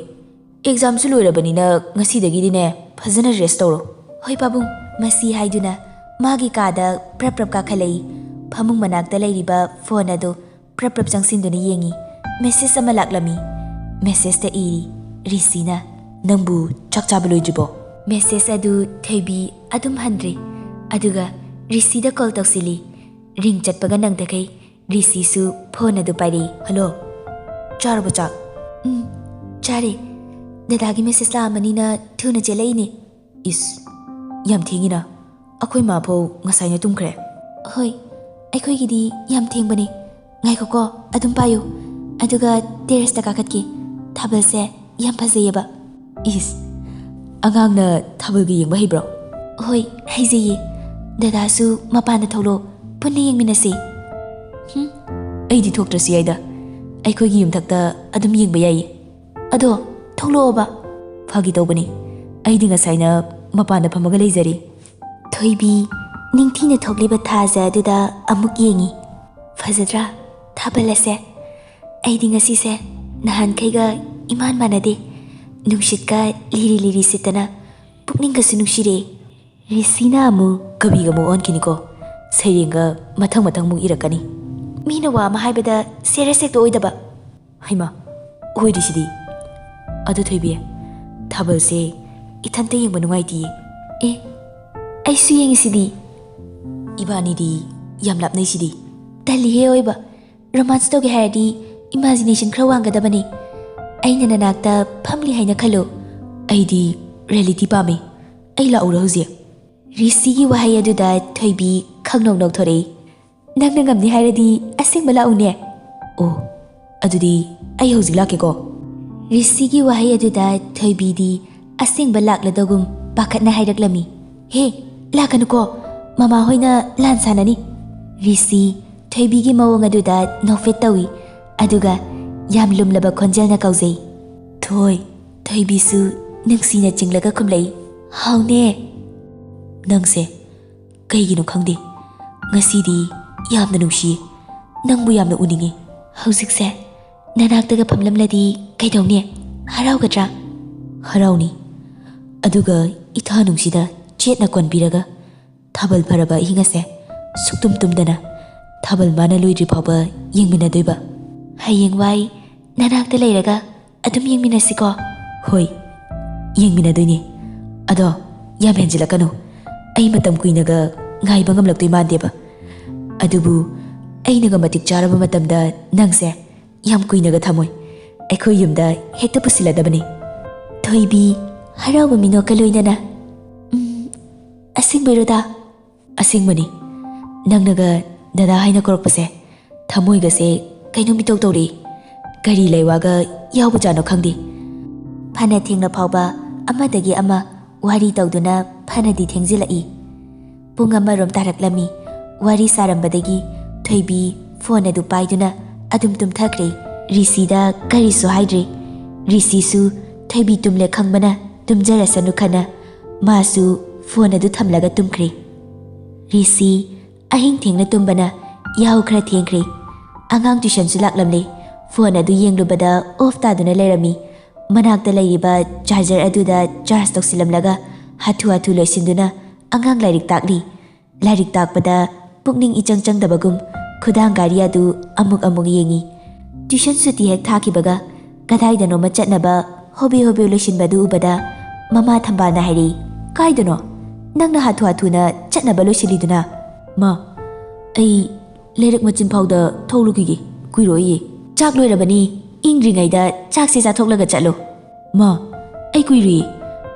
ꯑꯦꯛꯖꯥꯝꯁꯨ ꯂꯣꯏꯔꯕꯅꯤꯅ ꯉꯁꯤꯗꯒꯤꯗꯤꯅꯦ ꯐꯖꯅ ꯔꯦꯁ ꯇꯧꯔꯣ꯫" "ꯍꯣꯏ ꯄꯥꯕꯨꯡ꯫" ꯃꯁꯤ ꯍꯥꯏꯗꯨꯅ ꯃꯥꯒꯤ ꯀꯥꯗ ꯄ꯭ꯔꯞ ꯄ꯭ꯔꯞ ꯀꯥꯈꯠꯂꯛꯏ꯫ ꯐꯃꯨꯡ ꯃꯅꯥꯛꯇ ꯂꯩꯔꯤꯕ ꯐꯣꯟ ꯑꯗꯨ ꯄ꯭ꯔꯞ ꯄ꯭ꯔꯞ ꯆꯪꯁꯤꯟꯗꯨꯅ ꯌꯦꯡꯉꯤ꯫ ꯃꯦꯁꯦꯖ ꯑꯃ ꯂꯥꯛꯂꯝꯃꯤ꯫ ꯃꯦꯁꯦꯖꯇ ꯏꯔꯤ, "ꯔꯤꯁꯤꯅ, ꯅꯪꯕꯨ ꯆꯥꯛ ꯆꯥꯕ ꯂꯣꯏꯗ꯭ꯔꯤꯕꯣ?" ꯃꯦꯁꯦꯖ ꯑꯗꯨ ꯊꯣꯏꯕꯤ ꯑꯗꯨꯝ ꯍꯟꯗ꯭ꯔꯤ꯫ ꯑꯗꯨꯒ ꯔꯤꯁꯤꯗ ꯀꯣꯜ ꯇꯧꯁꯤꯜꯂꯤ꯫ ꯔꯤꯡ ꯆꯠꯄꯒ ꯅꯪꯗꯈꯩ ꯔꯤꯁꯤꯁꯨ ꯐꯣꯟ ꯑꯗꯨ ꯄꯥꯏꯔꯛꯏ꯫ "ꯍꯜꯂꯣ, ꯆꯥꯔꯕꯣ ꯆꯥꯛ?" "ꯎꯝ, ꯆꯥꯔꯦ꯫ ꯗꯗꯥꯒꯤ ꯃꯦꯁꯦꯖ ꯂꯥꯛꯑꯝꯃꯅꯤꯅ ꯊꯨꯅ ꯆꯦꯜꯂꯛꯏꯅꯦ꯫" "ꯏꯁ, ꯌꯥꯝ ꯊꯦꯡꯉꯤꯅ꯫ ꯑꯩꯈꯣꯏ ꯃꯥꯐꯧ ꯉꯁꯥꯏꯅ ꯇꯨꯝꯈ꯭ꯔꯦ꯫" "ꯍꯣꯏ, ꯑꯩꯈꯣꯏꯒꯤꯗꯤ ꯌꯥꯝ ꯊꯦꯡꯕꯅꯦ꯫ ꯉꯥꯏꯈꯣꯀꯣ, ꯑꯗꯨꯝ ꯄꯥꯏꯌꯨ꯫ ꯑꯗꯨꯒ ꯇꯦꯔꯦꯁꯇ ꯀꯥꯈꯠꯀꯦ꯫ ꯊꯥꯕꯜꯁꯦ ꯌꯥꯝ ꯐꯖꯩꯌꯦꯕ꯫" "ꯏꯁ, ꯑꯉꯥꯡꯅ ꯊꯥꯕꯜꯒ ꯌꯦꯡꯕ ꯍꯩꯕ꯭ꯔꯣ?" "ꯍꯣꯏ, ꯍꯩꯖꯩꯌꯦ꯫ ꯗꯗꯥꯁꯨ ꯃꯄꯥꯟꯗ ꯊꯣꯛꯂꯛꯑꯣ, ꯄꯨꯟꯅ ꯌꯦꯡꯃꯤꯟꯅꯁꯤ꯫ ꯍꯨꯝ? ꯑꯩꯗꯤ ꯊꯣꯛꯇ꯭ꯔꯁꯨ ꯌꯥꯏꯗ, ꯑꯩꯈꯣꯏꯒꯤ ꯌꯨꯝꯊꯛꯇ ꯑꯗꯨꯝ ꯌꯦꯡꯕ ꯌꯥꯏꯌꯦ꯫ ꯑꯗꯣ ꯊꯣꯛꯂꯛꯑꯣꯕ꯫ ꯐꯥꯒꯤ ꯇꯧꯕꯅꯤ, ꯑꯩꯗꯤ ꯉꯁꯥꯏꯅ ꯃꯄꯥꯟꯗ ꯐꯝꯃꯒ ꯂꯩꯖꯔꯤ꯫ ꯊꯣꯏꯕꯤ ꯅꯤꯡꯊꯤꯅ ꯊꯣꯛꯂꯤꯕ ꯊꯥꯖ ꯑꯗꯨꯗ ꯑꯃꯨꯛ ꯌꯦꯡꯉꯤ꯫ ꯐꯖꯗ꯭ꯔꯥ ꯊꯥꯕꯜ ꯑꯁꯦ? ꯑꯩꯗꯤ ꯉꯁꯤꯁꯦ ꯅꯍꯥꯟꯈꯩꯒ ꯏꯃꯥꯟ ꯃꯥꯟꯅꯗꯦ꯫ ꯅꯨꯡꯁꯤꯠꯀ ꯂꯤꯔꯤ ꯂꯤꯔꯤ ꯁꯤꯠꯇꯅ ꯄꯨꯛꯅꯤꯡꯒꯁꯨ ꯅꯨꯡꯁꯤꯔꯦ꯫ ꯔꯤꯁꯤꯅ ꯑꯃꯨꯛ ꯀꯕꯤꯒ ꯑꯃꯨꯛ ꯑꯣꯟꯈꯤꯅꯤꯀꯣ꯫ ꯁꯩꯔꯦꯡꯒ ꯃꯊꯪ ꯃꯊꯪ ꯑꯃꯨꯛ ꯏꯔꯛꯀꯅꯤ꯫ ꯃꯤꯅ ꯋꯥ ꯑꯃ ꯍꯥꯏꯕꯗ serious ꯍꯦꯛꯇ ꯑꯣꯏꯗꯕ꯫ ꯍꯩꯃꯥ, ꯑꯣꯏꯔꯤꯁꯤꯗꯤ꯫ ꯑꯗꯨ ꯊꯣꯏꯕꯤ, ꯊꯥꯕꯜꯁꯦ ꯏꯊꯟꯇ ꯌꯦꯡꯕ ꯅꯨꯡꯉꯥꯏꯇꯤꯌꯦ꯫ ꯑꯦ, ꯑꯩꯁꯨ ꯌꯦꯡꯉꯤꯁꯤꯗꯤ꯫ ꯏꯕꯥꯅꯤꯗꯤ ꯌꯥꯝ ꯂꯥꯞꯅꯩꯁꯤꯗꯤ꯫ ꯇꯜꯂꯤꯍꯦ ꯑꯣꯏꯕ꯫ Romance ꯇꯧꯒꯦ ꯍꯥꯏꯔꯗꯤ imagination ꯈꯔ ꯋꯥꯡꯒꯗꯕꯅꯤ꯫ ꯑꯩꯅ ꯅꯅꯥꯛꯇ ꯐꯝꯂꯤ ꯍꯥꯏꯅ ꯈꯜꯂꯨ꯫ ꯑꯩꯗꯤ reality ꯄꯥꯝꯃꯤ꯫ ꯑꯩ ꯂꯥꯛꯎꯔꯥ ꯍꯧꯖꯤꯛ? ꯔꯤꯁꯤꯒꯤ ꯋꯥꯍꯩ ꯑꯗꯨꯗ ꯊꯣꯏꯕꯤ ꯈꯪꯅꯣꯛ ꯅꯣꯛꯊꯣꯔꯛꯏ꯫ "ꯅꯪꯅ ꯉꯝꯅꯤ ꯍꯥꯏꯔꯗꯤ ꯑꯁꯦꯡꯕ ꯂꯥꯛꯎꯅꯦ?" "ꯑꯣ, ꯑꯗꯨꯗꯤ ꯑꯩ ꯍꯧꯖꯤꯛ ꯂꯥꯛꯀꯦꯀꯣ꯫" ꯔꯤꯁꯤꯒꯤ ꯋꯥꯍꯩ ꯑꯗꯨꯗ ꯊꯣꯏꯕꯤꯗꯤ ꯑꯁꯦꯡꯕ ꯂꯥꯛꯂꯗꯧꯒꯨꯝ ꯄꯥꯈꯠꯅ ꯍꯥꯏꯔꯛꯂꯝꯃꯤ꯫ "ꯍꯦ, ꯂꯥꯛꯀꯅꯨꯀꯣ, ꯃꯃꯥ ꯍꯣꯏꯅ ꯂꯥꯟ ꯁꯥꯟꯅꯅꯤ꯫" ꯔꯤꯁꯤ ꯊꯣꯏꯕꯤꯒꯤ ꯃꯑꯣꯡ ꯑꯗꯨꯗ ꯅꯣꯛꯐꯦꯠ ꯇꯧꯏ, ꯑꯗꯨꯒ ꯌꯥꯝ ꯂꯨꯝꯂꯕ ꯈꯣꯟꯖꯦꯜꯅ ꯀꯧꯖꯩ꯫ "ꯊꯣꯏ꯫" ꯊꯣꯏꯕꯤꯁꯨ ꯅꯨꯡꯁꯤꯅ ꯆꯤꯡꯂꯒ ꯈꯨꯝꯂꯛꯏ꯫ "ꯍꯥꯎꯅꯦ꯫" "ꯅꯪꯁꯦ ꯀꯩꯒꯤꯅꯣ ꯈꯪꯗꯦ, ꯉꯁꯤꯗꯤ ꯌꯥꯝꯅ ꯅꯨꯡꯁꯤꯌꯦ, ꯅꯪꯕꯨ ꯌꯥꯝꯅ ꯎꯅꯤꯡꯉꯦ꯫" "ꯍꯧꯖꯤꯛꯁꯦ ꯅꯅꯥꯛꯇꯒ ꯐꯝꯂꯝꯂꯗꯤ ꯀꯩꯗꯧꯅꯤ? ꯍꯔꯥꯎꯒꯗ꯭ꯔꯥ?" "ꯍꯔꯥꯎꯅꯤ, ꯑꯗꯨꯒ ꯏꯊꯥ ꯅꯨꯡꯁꯤꯗ ꯆꯦꯠꯅ ꯀꯣꯟꯕꯤꯔꯒ ꯊꯥꯕꯜ ꯐꯔꯕ ꯑꯍꯤꯡ ꯑꯁꯦ ꯁꯨꯛꯇꯨꯝ ꯇꯨꯝꯗꯅ ꯊꯥꯕꯜ ꯃꯥꯅ ꯂꯣꯏꯗ꯭ꯔꯤ ꯐꯥꯎꯕ ꯌꯦꯡꯃꯤꯟꯅꯗꯣꯏꯕ꯫" "ꯍꯌꯦꯡꯋꯥꯏ ꯅꯅꯥꯛꯇ ꯂꯩꯔꯒ ꯑꯗꯨꯝ ꯌꯦꯡꯃꯤꯟꯅꯁꯤꯀꯣ?" "ꯍꯣꯏ, ꯌꯦꯡꯃꯤꯟꯅꯗꯣꯏꯅꯦ꯫ ꯑꯗꯣ ꯌꯥꯝ ꯍꯦꯟꯖꯤꯜꯂꯛꯀꯅꯨ, ꯑꯩ ꯃꯇꯝ ꯀꯨꯏꯅꯒ ꯉꯥꯏꯕ ꯉꯝꯂꯛꯇꯣꯏ ꯃꯥꯟꯗꯦꯕ꯫ ꯑꯗꯨꯕꯨ ꯑꯩꯅꯒ ꯃꯇꯤꯛ ꯆꯥꯔꯕ ꯃꯇꯝꯗ ꯅꯪꯁꯦ ꯌꯥꯝ ꯀꯨꯏꯅꯒ ꯊꯝꯃꯣꯏ, ꯑꯩꯈꯣꯏ ꯌꯨꯝꯗ ꯍꯦꯛꯇ ꯄꯨꯁꯤꯜꯂꯗꯕꯅꯤ꯫" ꯊꯣꯏꯕꯤ ꯍꯔꯥꯎꯕ ꯃꯤꯅꯣꯛꯀ ꯂꯣꯏꯅꯅ, "ꯎꯝ, ꯑꯁꯦꯡꯕꯩꯔꯣꯗ?" "ꯑꯁꯦꯡꯕꯅꯤ꯫ ꯅꯪꯅꯒ ꯗꯗꯥ ꯍꯥꯏꯅ ꯀꯧꯔꯛꯄꯁꯦ ꯊꯃꯣꯏꯒꯁꯦ ꯀꯩꯅꯣꯝ ꯏꯇꯧ ꯇꯧꯔꯛꯏ꯫ ꯀꯔꯤ ꯂꯩꯋꯥꯒ ꯌꯥꯎꯕꯖꯥꯠꯅꯣ ꯈꯪꯗꯦ꯫" ꯐꯅ ꯊꯦꯡꯂ ꯐꯥꯎꯕ ꯑꯃꯗꯒꯤ ꯑꯃ ꯋꯥꯔꯤ ꯇꯧꯗꯨꯅ ꯐꯅꯗꯤ ꯊꯦꯡꯖꯤꯜꯂꯛꯏ꯫ ꯄꯨꯡ ꯑꯃꯔꯣꯝ ꯇꯥꯔꯛꯂꯝꯃꯤ꯫ ꯋꯥꯔꯤ ꯁꯥꯔꯝꯕꯗꯒꯤ ꯊꯣꯏꯕꯤ ꯐꯣꯟ ꯑꯗꯨ ꯄꯥꯏꯗꯨꯅ ꯑꯗꯨꯝ ꯇꯨꯝꯊꯈ꯭ꯔꯦ꯫ ꯔꯤꯁꯤꯗ ꯀꯔꯤꯁꯨ ꯍꯥꯏꯗ꯭ꯔꯦ꯫ ꯔꯤꯁꯤꯁꯨ ꯊꯣꯏꯕꯤ ꯇꯨꯝꯂꯦ ꯈꯪꯕꯅ ꯇꯨꯝꯖꯔꯁꯅꯨ ꯈꯟꯅ ꯃꯥꯁꯨ ꯐꯣꯟ ꯑꯗꯨ ꯊꯝꯂꯒ ꯇꯨꯝꯈ꯭ꯔꯦ꯫ ꯔꯤꯁꯤ ꯑꯍꯤꯡ ꯊꯦꯡꯅ ꯇꯨꯝꯕꯅ ꯌꯥꯍꯧ ꯈꯔ ꯊꯦꯡꯈ꯭ꯔꯦ꯫ ꯑꯉꯥꯡ ꯇ꯭ꯌꯨꯁꯟꯁꯨ ꯂꯥꯛꯂꯝꯂꯦ꯫ ꯐꯣꯟ ꯑꯗꯨ ꯌꯦꯡꯂꯨꯕꯗ ꯑꯣꯐ ꯇꯥꯗꯨꯅ ꯂꯩꯔꯝꯃꯤ꯫ ꯃꯅꯥꯛꯇ ꯂꯩꯔꯤꯕ ꯆꯥꯔꯖꯔ ꯑꯗꯨꯗ ꯆꯥꯔꯖ ꯇꯧꯁꯤꯜꯂꯝꯂꯒ ꯍꯥꯊꯨ ꯍꯥꯊꯨ ꯂꯣꯏꯁꯤꯟꯗꯨꯅ ꯑꯉꯥꯡ ꯂꯥꯏꯔꯤꯛ ꯇꯥꯛꯂꯤ꯫ ꯂꯥꯏꯔꯤꯛ ꯇꯥꯛꯄꯗ ꯄꯨꯛꯅꯤꯡ ꯏꯆꯪ ꯆꯪꯗꯕꯒꯨꯝ ꯈꯨꯗꯥꯡ ꯘꯥꯔꯤ ꯑꯗꯨ ꯑꯃꯨꯛ ꯑꯃꯨꯛ ꯌꯦꯡꯉꯤ꯫ ꯇ꯭ꯌꯨꯁꯟ ꯁꯨꯇꯤ ꯍꯦꯛ ꯊꯥꯈꯤꯕꯒ ꯀꯗꯥꯏꯗꯅꯣꯃ ꯆꯠꯅꯕ ꯍꯣꯕꯦ ꯍꯣꯕꯦ ꯂꯣꯏꯁꯤꯟꯕꯗꯨ ꯎꯕꯗ ꯃꯃꯥ ꯊꯝꯕꯥꯜꯅ ꯍꯥꯏꯔꯛꯏ, "ꯀꯥꯏꯗꯅꯣ? ꯅꯪꯅ ꯍꯥꯊꯨ ꯍꯥꯊꯨꯅ ꯆꯠꯅꯕ ꯂꯣꯏꯁꯤꯜꯂꯤꯗꯨꯅ?" "ꯃꯥ, ꯑꯩ ꯂꯩꯔꯛ ꯃꯆꯤꯟ ꯐꯥꯎꯗ ꯊꯣꯛꯂꯨꯈꯤꯒꯦ, ꯀꯨꯏꯔꯣꯏꯌꯦ꯫ ꯆꯥꯛ ꯂꯣꯏꯔꯕꯅꯤ, ꯏꯪꯗ꯭ꯔꯤꯉꯩꯗ ꯆꯥꯛꯁꯦ ꯆꯥꯊꯣꯛꯂꯒ ꯆꯠꯂꯣ꯫" "ꯃꯥ, ꯑꯩ ꯀꯨꯏꯔꯨꯏ,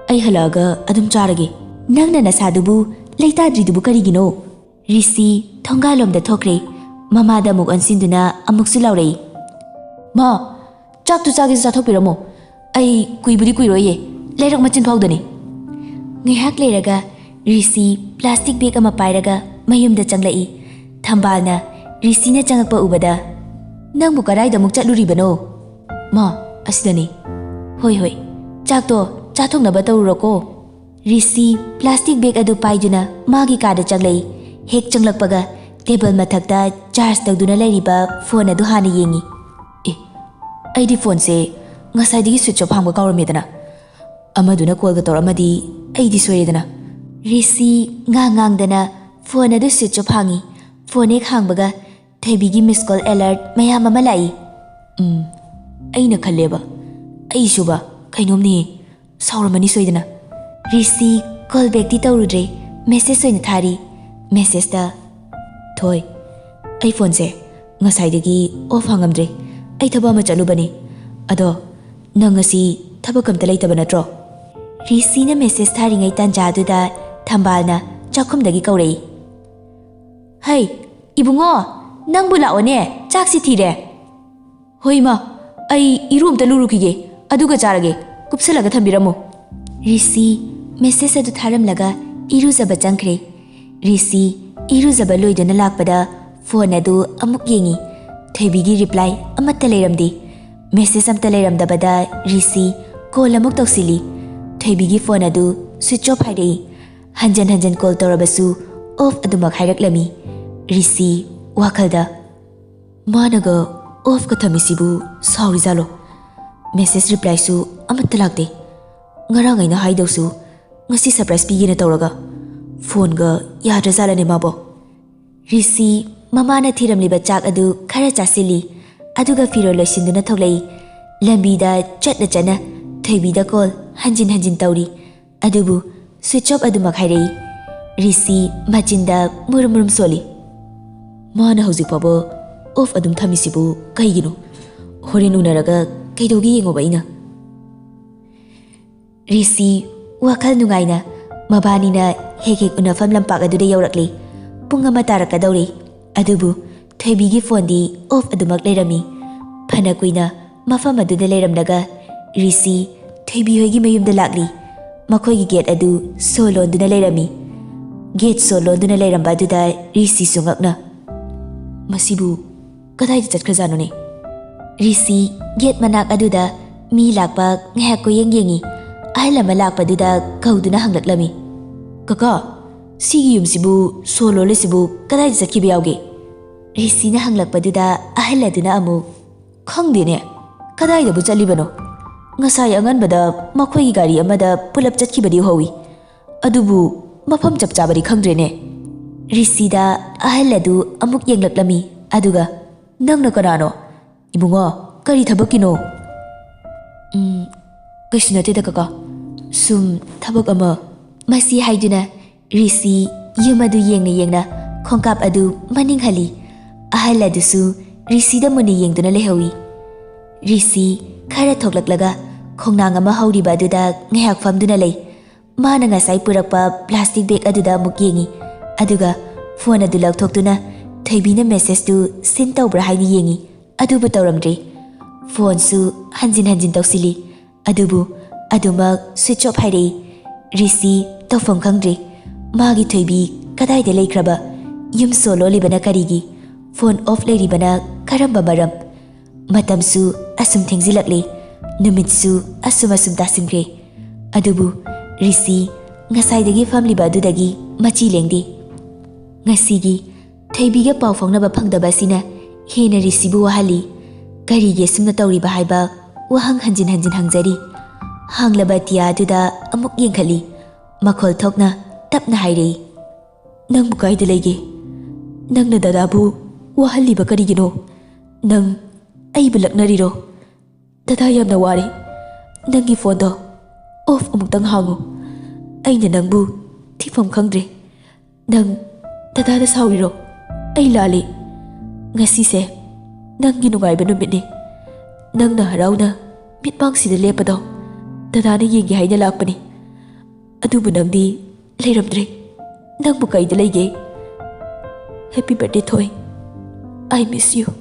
ꯑꯩ ꯍꯜꯂꯛꯑꯒ ꯑꯗꯨꯝ ꯆꯥꯔꯒꯦ꯫" "ꯅꯪꯅ ꯅꯁꯥꯗꯨꯕꯨ ꯂꯩꯇꯥꯗ꯭ꯔꯤꯗꯨꯕꯨ ꯀꯔꯤꯒꯤꯅꯣ?" ꯔꯤꯁꯤ ꯊꯣꯡꯒꯥꯜꯂꯣꯝꯗ ꯊꯣꯛꯈ꯭ꯔꯦ꯫ ꯃꯃꯥꯗ ꯑꯃꯨꯛ ꯑꯣꯟꯁꯤꯟꯗꯨꯅ ꯑꯃꯨꯛꯁꯨ ꯂꯥꯎꯔꯛꯏ, "ꯃꯥ, ꯆꯥꯛꯇꯨ ꯆꯥꯒꯦꯁꯨ ꯆꯥꯊꯣꯛꯄꯤꯔꯝꯃꯣ, ꯑꯩ ꯀꯨꯏꯕꯨꯗꯤ ꯀꯨꯏꯔꯣꯏꯌꯦ, ꯂꯩꯔꯛ ꯃꯆꯤꯟ ꯐꯥꯎꯗꯅꯤ꯫" ꯉꯥꯏꯍꯥꯛ ꯂꯩꯔꯒ ꯔꯤꯁꯤ ꯄ꯭ꯂꯥꯁꯇꯤꯛ ꯕꯦꯒ ꯑꯃ ꯄꯥꯏꯔꯒ ꯃꯌꯨꯝꯗ ꯆꯪꯂꯛꯏ꯫ ꯊꯝꯕꯥꯜꯅ ꯔꯤꯁꯤꯅ ꯆꯪꯂꯛꯄ ꯎꯕꯗ, "ꯅꯪꯕꯨ ꯀꯗꯥꯏꯗ ꯑꯃꯨꯛ ꯆꯠꯂꯨꯔꯤꯕꯅꯣ?" "ꯃꯥ, ꯑꯁꯤꯗꯅꯤ꯫" "ꯍꯣꯏ ꯍꯣꯏ, ꯆꯥꯛꯇꯣ ꯆꯥꯊꯣꯛꯅꯕ ꯇꯧꯔꯨꯔꯣꯀꯣ꯫" ꯔꯤꯁꯤ ꯄ꯭ꯂꯥꯁꯇꯤꯛ ꯕꯦꯒ ꯑꯗꯨ ꯄꯥꯏꯗꯨꯅ ꯃꯥꯒꯤ ꯀꯥꯗ ꯆꯪꯂꯛꯏ꯫ ꯍꯦꯛ ꯆꯪꯂꯛꯄꯒ ꯇꯦꯕꯜ ꯃꯊꯛꯇ ꯆꯥꯔꯖ ꯇꯧꯗꯨꯅ ꯂꯩꯔꯤꯕ ꯐꯣꯟ ꯑꯗꯨ ꯍꯥꯟꯅ ꯌꯦꯡꯉꯤ꯫ "ꯑꯦ, ꯑꯩꯗꯤ ꯐꯣꯟꯁꯦ ꯉꯁꯥꯏꯗꯒꯤ ꯁ꯭ꯋꯤꯆ ꯑꯣꯐ ꯍꯥꯡꯕ ꯀꯥꯎꯔꯝꯃꯦꯗꯅ꯫ ꯑꯃꯗꯨꯅ ꯀꯣꯜꯒ ꯇꯧꯔꯛꯑꯝꯃꯗꯤ ꯑꯩꯗꯤ ꯁꯣꯏꯔꯦꯗꯅ꯫" ꯔꯤꯁꯤ ꯉꯥꯡ ꯉꯥꯡꯗꯅ ꯐꯣꯟ ꯑꯗꯨ ꯁ꯭ꯋꯤꯆ ꯑꯣꯐ ꯍꯥꯡꯉꯤ꯫ ꯐꯣꯟ ꯍꯦꯛ ꯍꯥꯡꯕꯒ ꯊꯣꯏꯕꯤꯒꯤ ꯃꯤꯁ ꯀꯣꯜ ꯑꯦꯂꯔꯠ ꯃꯌꯥꯝ ꯑꯃ ꯂꯥꯛꯏ꯫ "ꯎꯝ, ꯑꯩꯅ ꯈꯜꯂꯦꯕ, ꯑꯩꯁꯨꯕ ꯀꯩꯅꯣꯝꯅꯦ꯫ ꯁꯥꯎꯔꯝꯃꯅꯤ ꯁꯣꯏꯗꯅ꯫" ꯔꯤꯁꯤ ꯀꯣꯜ ꯕꯦꯛꯇꯤ ꯇꯧꯔꯨꯗ꯭ꯔꯦ, ꯃꯦꯁꯦꯖ ꯑꯣꯏꯅ ꯊꯥꯔꯤ꯫ ꯃꯦꯁꯦꯖꯇ, "ꯊꯣꯏ, ꯑꯩ ꯐꯣꯟꯁꯦ ꯉꯁꯥꯏꯗꯒꯤ ꯑꯣꯐ ꯍꯥꯡꯉꯝꯗ꯭ꯔꯦ꯫ ꯑꯩ ꯊꯕꯛ ꯑꯃ ꯆꯠꯂꯨꯕꯅꯤ꯫ ꯑꯗꯣ ꯅꯪ ꯉꯁꯤ ꯊꯕꯛ ꯑꯝꯇ ꯂꯩꯇꯕ ꯅꯠꯇ꯭ꯔꯣ?" ꯔꯤꯁꯤꯅ ꯃꯦꯁꯦꯖ ꯊꯥꯔꯤꯉꯩ ꯇꯥꯟꯖꯥꯗꯨꯗ ꯊꯝꯕꯥꯜꯅ ꯆꯥꯛꯈꯨꯝꯗꯒꯤ ꯀꯧꯔꯛꯏ꯫ "ꯍꯩ, ꯏꯕꯨꯡꯉꯣ, ꯅꯪꯕꯨ ꯂꯥꯛꯑꯣꯅꯦ, ꯆꯥꯛꯁꯤ ꯊꯤꯔꯦ꯫" "ꯍꯣꯏ ꯏꯃꯥ, ꯑꯩ ꯏꯔꯨ ꯑꯝꯇ ꯂꯨꯔꯨꯈꯤꯒꯦ, ꯑꯗꯨꯒ ꯆꯥꯔꯒꯦ, ꯀꯨꯞꯁꯜꯂꯒ ꯊꯝꯕꯤꯔꯝꯃꯣ꯫" ꯔꯤꯁꯤ ꯃꯦꯁꯦꯖ ꯑꯗꯨ ꯊꯥꯔꯝꯂꯒ ꯏꯔꯨꯖꯕ ꯆꯪꯈ꯭ꯔꯦ꯫ ꯔꯤꯁꯤ ꯏꯔꯨꯖꯕ ꯂꯣꯏꯗꯨꯅ ꯂꯥꯛꯄꯗ ꯐꯣꯟ ꯑꯗꯨ ꯑꯃꯨꯛ ꯌꯦꯡꯉꯤ꯫ ꯊꯣꯏꯕꯤꯒꯤ ꯔꯤꯄ꯭ꯂꯥꯏ ꯑꯃꯠꯇ ꯂꯩꯔꯝꯗꯦ꯫ ꯃꯦꯁꯦꯖ ꯑꯃꯠꯇ ꯂꯩꯔꯝꯗꯕꯗ ꯔꯤꯁꯤ ꯀꯣꯜ ꯑꯃꯨꯛ ꯇꯧꯁꯤꯜꯂꯤ꯫ ꯊꯣꯏꯕꯤꯒꯤ ꯐꯣꯟ ꯑꯗꯨ ꯁ꯭ꯋꯤꯆ ꯑꯣꯐ ꯍꯥꯏꯔꯛꯏ꯫ ꯍꯟꯖꯟ ꯍꯟꯖꯟ ꯀꯣꯜ ꯇꯧꯔꯕꯁꯨ ꯑꯣꯐ ꯑꯗꯨꯃꯛ ꯍꯥꯏꯔꯛꯂꯝꯃꯤ꯫ ꯔꯤꯁꯤ ꯋꯥꯈꯜꯗ, "ꯃꯥꯅꯒ ꯑꯣꯐꯀ ꯊꯝꯃꯤꯁꯤꯕꯨ ꯁꯥꯎꯔꯤꯖꯥꯠꯂꯣ? ꯃꯦꯁꯦꯖ ꯔꯤꯄ꯭ꯂꯥꯏꯁꯨ ꯑꯃꯠꯇ ꯂꯥꯛꯇꯦ꯫ ꯉꯔꯥꯡ ꯑꯩꯅ ꯍꯥꯏꯗꯧꯁꯨ ꯉꯁꯤ ꯁꯔꯄ꯭ꯔꯥꯏꯖ ꯄꯤꯒꯦꯅ ꯇꯧꯔꯒ ꯐꯣꯟꯒ ꯌꯥꯗ꯭ꯔꯖꯥꯠꯂꯅꯦ ꯃꯥꯕꯣ?" ꯔꯤꯁꯤ ꯃꯃꯥꯅ ꯊꯤꯔꯝꯂꯤꯕ ꯆꯥꯛ ꯑꯗꯨ ꯈꯔ ꯆꯥꯁꯤꯜꯂꯤ, ꯑꯗꯨꯒ ꯐꯤꯔꯣꯜ ꯂꯣꯏꯁꯤꯟꯗꯨꯅ ꯊꯣꯛꯂꯛꯏ꯫ ꯂꯝꯕꯤꯗ ꯆꯠꯅ ꯆꯠꯅ ꯊꯣꯏꯕꯤꯗ ꯀꯣꯜ ꯍꯟꯖꯤꯟ ꯍꯟꯖꯤꯟ ꯇꯧꯔꯤ, ꯑꯗꯨꯕꯨ ꯁ꯭ꯋꯤꯆ ꯑꯣꯐ ꯑꯗꯨꯃꯛ ꯍꯥꯏꯔꯛꯏ꯫ ꯔꯤꯁꯤ ꯃꯆꯤꯟꯗ ꯃꯨꯔꯨꯝ ꯃꯨꯔꯨꯝ ꯁꯣꯜꯂꯤ꯫ "ꯃꯥꯅ ꯍꯧꯖꯤꯛ ꯐꯥꯎꯕ ꯑꯣꯐ ꯑꯗꯨꯝ ꯊꯝꯃꯤꯁꯤꯕꯨ ꯀꯩꯒꯤꯅꯣ? ꯍꯣꯔꯦꯟ ꯎꯅꯔꯒ ꯀꯩꯗꯧꯒꯦ ꯌꯦꯡꯉꯣꯕ ꯑꯩꯅ?" ꯔꯤꯁꯤ ꯋꯥꯈꯜ ꯅꯨꯡꯉꯥꯏꯅ ꯃꯕꯥꯅꯤꯅ ꯍꯦꯛ ꯍꯦꯛ ꯎꯅꯐꯝ ꯂꯝꯄꯥꯛ ꯑꯗꯨꯗ ꯌꯧꯔꯛꯂꯤ꯫ ꯄꯨꯡ ꯑꯃ ꯇꯥꯔꯛꯀꯗꯧꯔꯦ꯫ ꯑꯗꯨꯕꯨ ꯊꯣꯏꯕꯤꯒꯤ ꯐꯣꯟꯗꯤ ꯑꯣꯐ ꯑꯗꯨꯃꯛ ꯂꯩꯔꯝꯃꯤ꯫ ꯐꯅ ꯀꯨꯏꯅ ꯃꯐꯝ ꯑꯗꯨꯗ ꯂꯩꯔꯝꯂꯒ ꯔꯤꯁꯤ ꯊꯣꯏꯕꯤ ꯍꯣꯏꯒꯤ ꯃꯌꯨꯝꯗ ꯂꯥꯛꯂꯤ꯫ ꯃꯈꯣꯏꯒꯤ ꯒꯦꯠ ꯑꯗꯨ ꯁꯣ ꯂꯣꯟꯗꯨꯅ ꯂꯩꯔꯝꯃꯤ꯫ ꯒꯦꯠ ꯁꯣ ꯂꯣꯟꯗꯨꯅ ꯂꯩꯔꯝꯕ ꯑꯗꯨꯗ ꯔꯤꯁꯤꯁꯨ ꯉꯛꯅ, "ꯃꯁꯤꯕꯨ ꯀꯗꯥꯏꯗ ꯆꯠꯈ꯭ꯔꯖꯥꯠꯅꯣꯅꯦ?" ꯔꯤꯁꯤ ꯒꯦꯠ ꯃꯅꯥꯛ ꯑꯗꯨꯗ ꯃꯤ ꯂꯥꯛꯄ ꯉꯥꯏꯍꯥꯛ ꯀꯣꯏꯌꯦꯡ ꯌꯦꯡꯉꯤ꯫ ꯑꯍꯜ ꯑꯃ ꯂꯥꯛꯄꯗꯨꯗ ꯀꯧꯗꯨꯅ ꯍꯪꯂꯛꯂꯝꯃꯤ, "ꯀꯀꯥ, ꯁꯤꯒꯤ ꯌꯨꯝꯁꯤꯕꯨ ꯁꯣ ꯂꯣꯜꯂꯤꯁꯤꯕꯨ ꯀꯗꯥꯏꯗ ꯆꯠꯈꯤꯕ ꯌꯥꯎꯒꯦ?" ꯔꯤꯁꯤꯅ ꯍꯪꯂꯛꯄꯗꯨꯗ ꯑꯍꯜ ꯑꯗꯨꯅ ꯑꯃꯨꯛ, "ꯈꯪꯗꯦꯅꯦ, ꯀꯗꯥꯏꯗꯕꯨ ꯆꯠꯂꯤꯕꯅꯣ? ꯉꯁꯥꯏ ꯑꯉꯟꯕꯗ ꯃꯈꯣꯏꯒꯤ ꯒꯥꯔꯤ ꯑꯃꯗ ꯄꯨꯂꯞ ꯆꯠꯈꯤꯕꯗꯤ ꯎꯍꯧꯏ꯫ ꯑꯗꯨꯕꯨ ꯃꯐꯝ ꯆꯞ ꯆꯥꯕꯗꯤ ꯈꯪꯗ꯭ꯔꯦꯅꯦ꯫" ꯔꯤꯁꯤꯗ ꯑꯍꯜ ꯑꯗꯨ ꯑꯃꯨꯛ ꯌꯦꯡꯂꯛꯂꯝꯃꯤ, ꯑꯗꯨꯒ, "ꯅꯪꯅ ꯀꯅꯥꯅꯣ? ꯏꯕꯨꯡꯉꯣ, ꯀꯔꯤ ꯊꯕꯛꯀꯤꯅꯣ?" "ꯎꯝ, ꯀꯩꯁꯨ ꯅꯠꯇꯦꯗ ꯀꯀꯥ, ꯁꯨꯝ ꯊꯕꯛ ꯑꯃ꯫" ꯃꯁꯤ ꯍꯥꯏꯗꯨꯅ ꯔꯤꯁꯤ ꯌꯨꯝ ꯑꯗꯨ ꯌꯦꯡꯅ ꯌꯦꯡꯅ ꯈꯣꯡꯀꯥꯞ ꯑꯗꯨ ꯃꯅꯤꯡ ꯍꯜꯂꯤ꯫ ꯑꯍꯜ ꯑꯗꯨꯁꯨ ꯔꯤꯁꯤꯗ ꯃꯨꯟꯅ ꯌꯦꯡꯗꯨꯅ ꯂꯩꯍꯧꯏ꯫ ꯔꯤꯁꯤ ꯈꯔ ꯊꯣꯛꯂꯛꯂꯒ ꯈꯣꯡꯅꯥꯡ ꯑꯃ ꯍꯧꯔꯤꯕ ꯑꯗꯨꯗ ꯉꯥꯏꯍꯥꯛ ꯐꯝꯗꯨꯅ ꯂꯩ꯫ ꯃꯥꯅ ꯉꯁꯥꯏ ꯄꯨꯔꯛꯄ ꯄ꯭ꯂꯥꯁꯇꯤꯛ ꯕꯦꯒ ꯑꯗꯨꯗ ꯑꯃꯨꯛ ꯌꯦꯡꯉꯤ, ꯑꯗꯨꯒ ꯐꯣꯟ ꯑꯗꯨ ꯂꯧꯊꯣꯛꯇꯨꯅ ꯊꯣꯏꯕꯤꯅ ꯃꯦꯁꯦꯖꯇꯨ ꯁꯤꯟ ꯇꯧꯕ꯭ꯔꯥ ꯍꯥꯏꯅ ꯌꯦꯡꯉꯤ, ꯑꯗꯨꯕꯨ ꯇꯧꯔꯝꯗ꯭ꯔꯦ꯫ ꯐꯣꯟꯁꯨ ꯍꯟꯖꯤꯟ ꯍꯟꯖꯤꯟ ꯇꯧꯁꯤꯜꯂꯤ, ꯑꯗꯨꯕꯨ ꯑꯗꯨꯃꯛ ꯁ꯭ꯋꯤꯆ ꯑꯣꯐ ꯍꯥꯏꯔꯛꯏ꯫ ꯔꯤꯁꯤ ꯇꯧꯐꯝ ꯈꯪꯗ꯭ꯔꯦ꯫ ꯃꯥꯒꯤ ꯊꯣꯏꯕꯤ ꯀꯗꯥꯏꯗ ꯂꯩꯈ꯭ꯔꯕ? ꯌꯨꯝ ꯁꯣ ꯂꯣꯜꯂꯤꯕꯅ ꯀꯔꯤꯒꯤ? ꯐꯣꯟ ꯑꯣꯐ ꯂꯩꯔꯤꯕꯅ ꯀꯔꯝꯕ ꯃꯔꯝ? ꯃꯇꯝꯁꯨ ꯑꯁꯨꯝ ꯊꯦꯡꯖꯤꯜꯂꯛꯂꯦ, ꯅꯨꯃꯤꯠꯁꯨ ꯑꯁꯨꯝ ꯑꯁꯨꯝ ꯇꯥꯁꯤꯟꯈ꯭ꯔꯦ꯫ ꯑꯗꯨꯕꯨ ꯔꯤꯁꯤ ꯉꯁꯥꯏꯗꯒꯤ ꯐꯝꯂꯤꯕ ꯑꯗꯨꯗꯒꯤ ꯃꯆꯤ ꯂꯦꯡꯗꯦ꯫ ꯉꯁꯤꯒꯤ ꯊꯣꯏꯕꯤꯒ ꯄꯥꯎ ꯐꯥꯎꯅꯕ ꯐꯪꯗꯕ ꯑꯁꯤꯅ ꯍꯦꯟꯅ ꯔꯤꯁꯤꯕꯨ ꯋꯥꯍꯜꯂꯤ꯫ ꯀꯔꯤꯒꯤ ꯑꯁꯨꯝꯅ ꯇꯧꯔꯤꯕ ꯍꯥꯏꯕ ꯋꯥꯍꯪ ꯍꯟꯖꯤꯟ ꯍꯟꯖꯤꯟ ꯍꯪꯖꯔꯤ꯫ ꯍꯥꯡꯂꯕ ꯑꯇꯤꯌꯥ ꯑꯗꯨꯗ ꯑꯃꯨꯛ ꯌꯦꯡꯈꯠꯂꯤ꯫ ꯃꯈꯣꯜ ꯊꯣꯛꯅ ꯇꯞꯅ ꯍꯥꯏꯔꯛꯏ, "ꯅꯪꯕꯨ ꯀꯥꯏꯗ ꯂꯩꯒꯦ? ꯅꯪꯅ ꯗꯗꯥꯕꯨ ꯋꯥꯍꯜꯂꯤꯕ ꯀꯔꯤꯒꯤꯅꯣ? ꯅꯪ ꯑꯩꯕꯨ ꯂꯛꯅꯔꯤꯔꯣ? ꯗꯗꯥ ꯌꯥꯝꯅ ꯋꯥꯔꯦ꯫ ꯅꯪꯒꯤ ꯐꯣꯟꯗꯣ ꯑꯣꯐ ꯑꯃꯨꯛꯇꯪ ꯍꯥꯡꯉꯨ꯫ ꯑꯩꯅ ꯅꯪꯕꯨ ꯊꯤꯐꯝ ꯈꯪꯗ꯭ꯔꯦ꯫ ꯅꯪ ꯗꯗꯥꯗ ꯁꯥꯎꯔꯤꯔꯣ? ꯑꯩ ꯂꯥꯜꯂꯤ꯫ ꯉꯁꯤꯁꯦ ꯅꯪꯒꯤ ꯅꯨꯡꯉꯥꯏꯕ ꯅꯨꯃꯤꯠꯅꯤ꯫ ꯅꯪꯅ ꯍꯔꯥꯎꯅ ꯃꯤꯠꯃꯥꯡꯁꯤꯗ ꯂꯦꯞꯄꯗꯣ ꯗꯗꯥꯅ ꯌꯦꯡꯒꯦ ꯍꯥꯏꯅ ꯂꯥꯛꯄꯅꯤ꯫ ꯑꯗꯨꯕꯨ ꯅꯪꯗꯤ ꯂꯩꯔꯝꯗ꯭ꯔꯦ꯫ ꯅꯪꯕꯨ ꯀꯩꯗ ꯂꯩꯒꯦ? Happy birthday, ꯊꯣꯏ꯫ I miss you."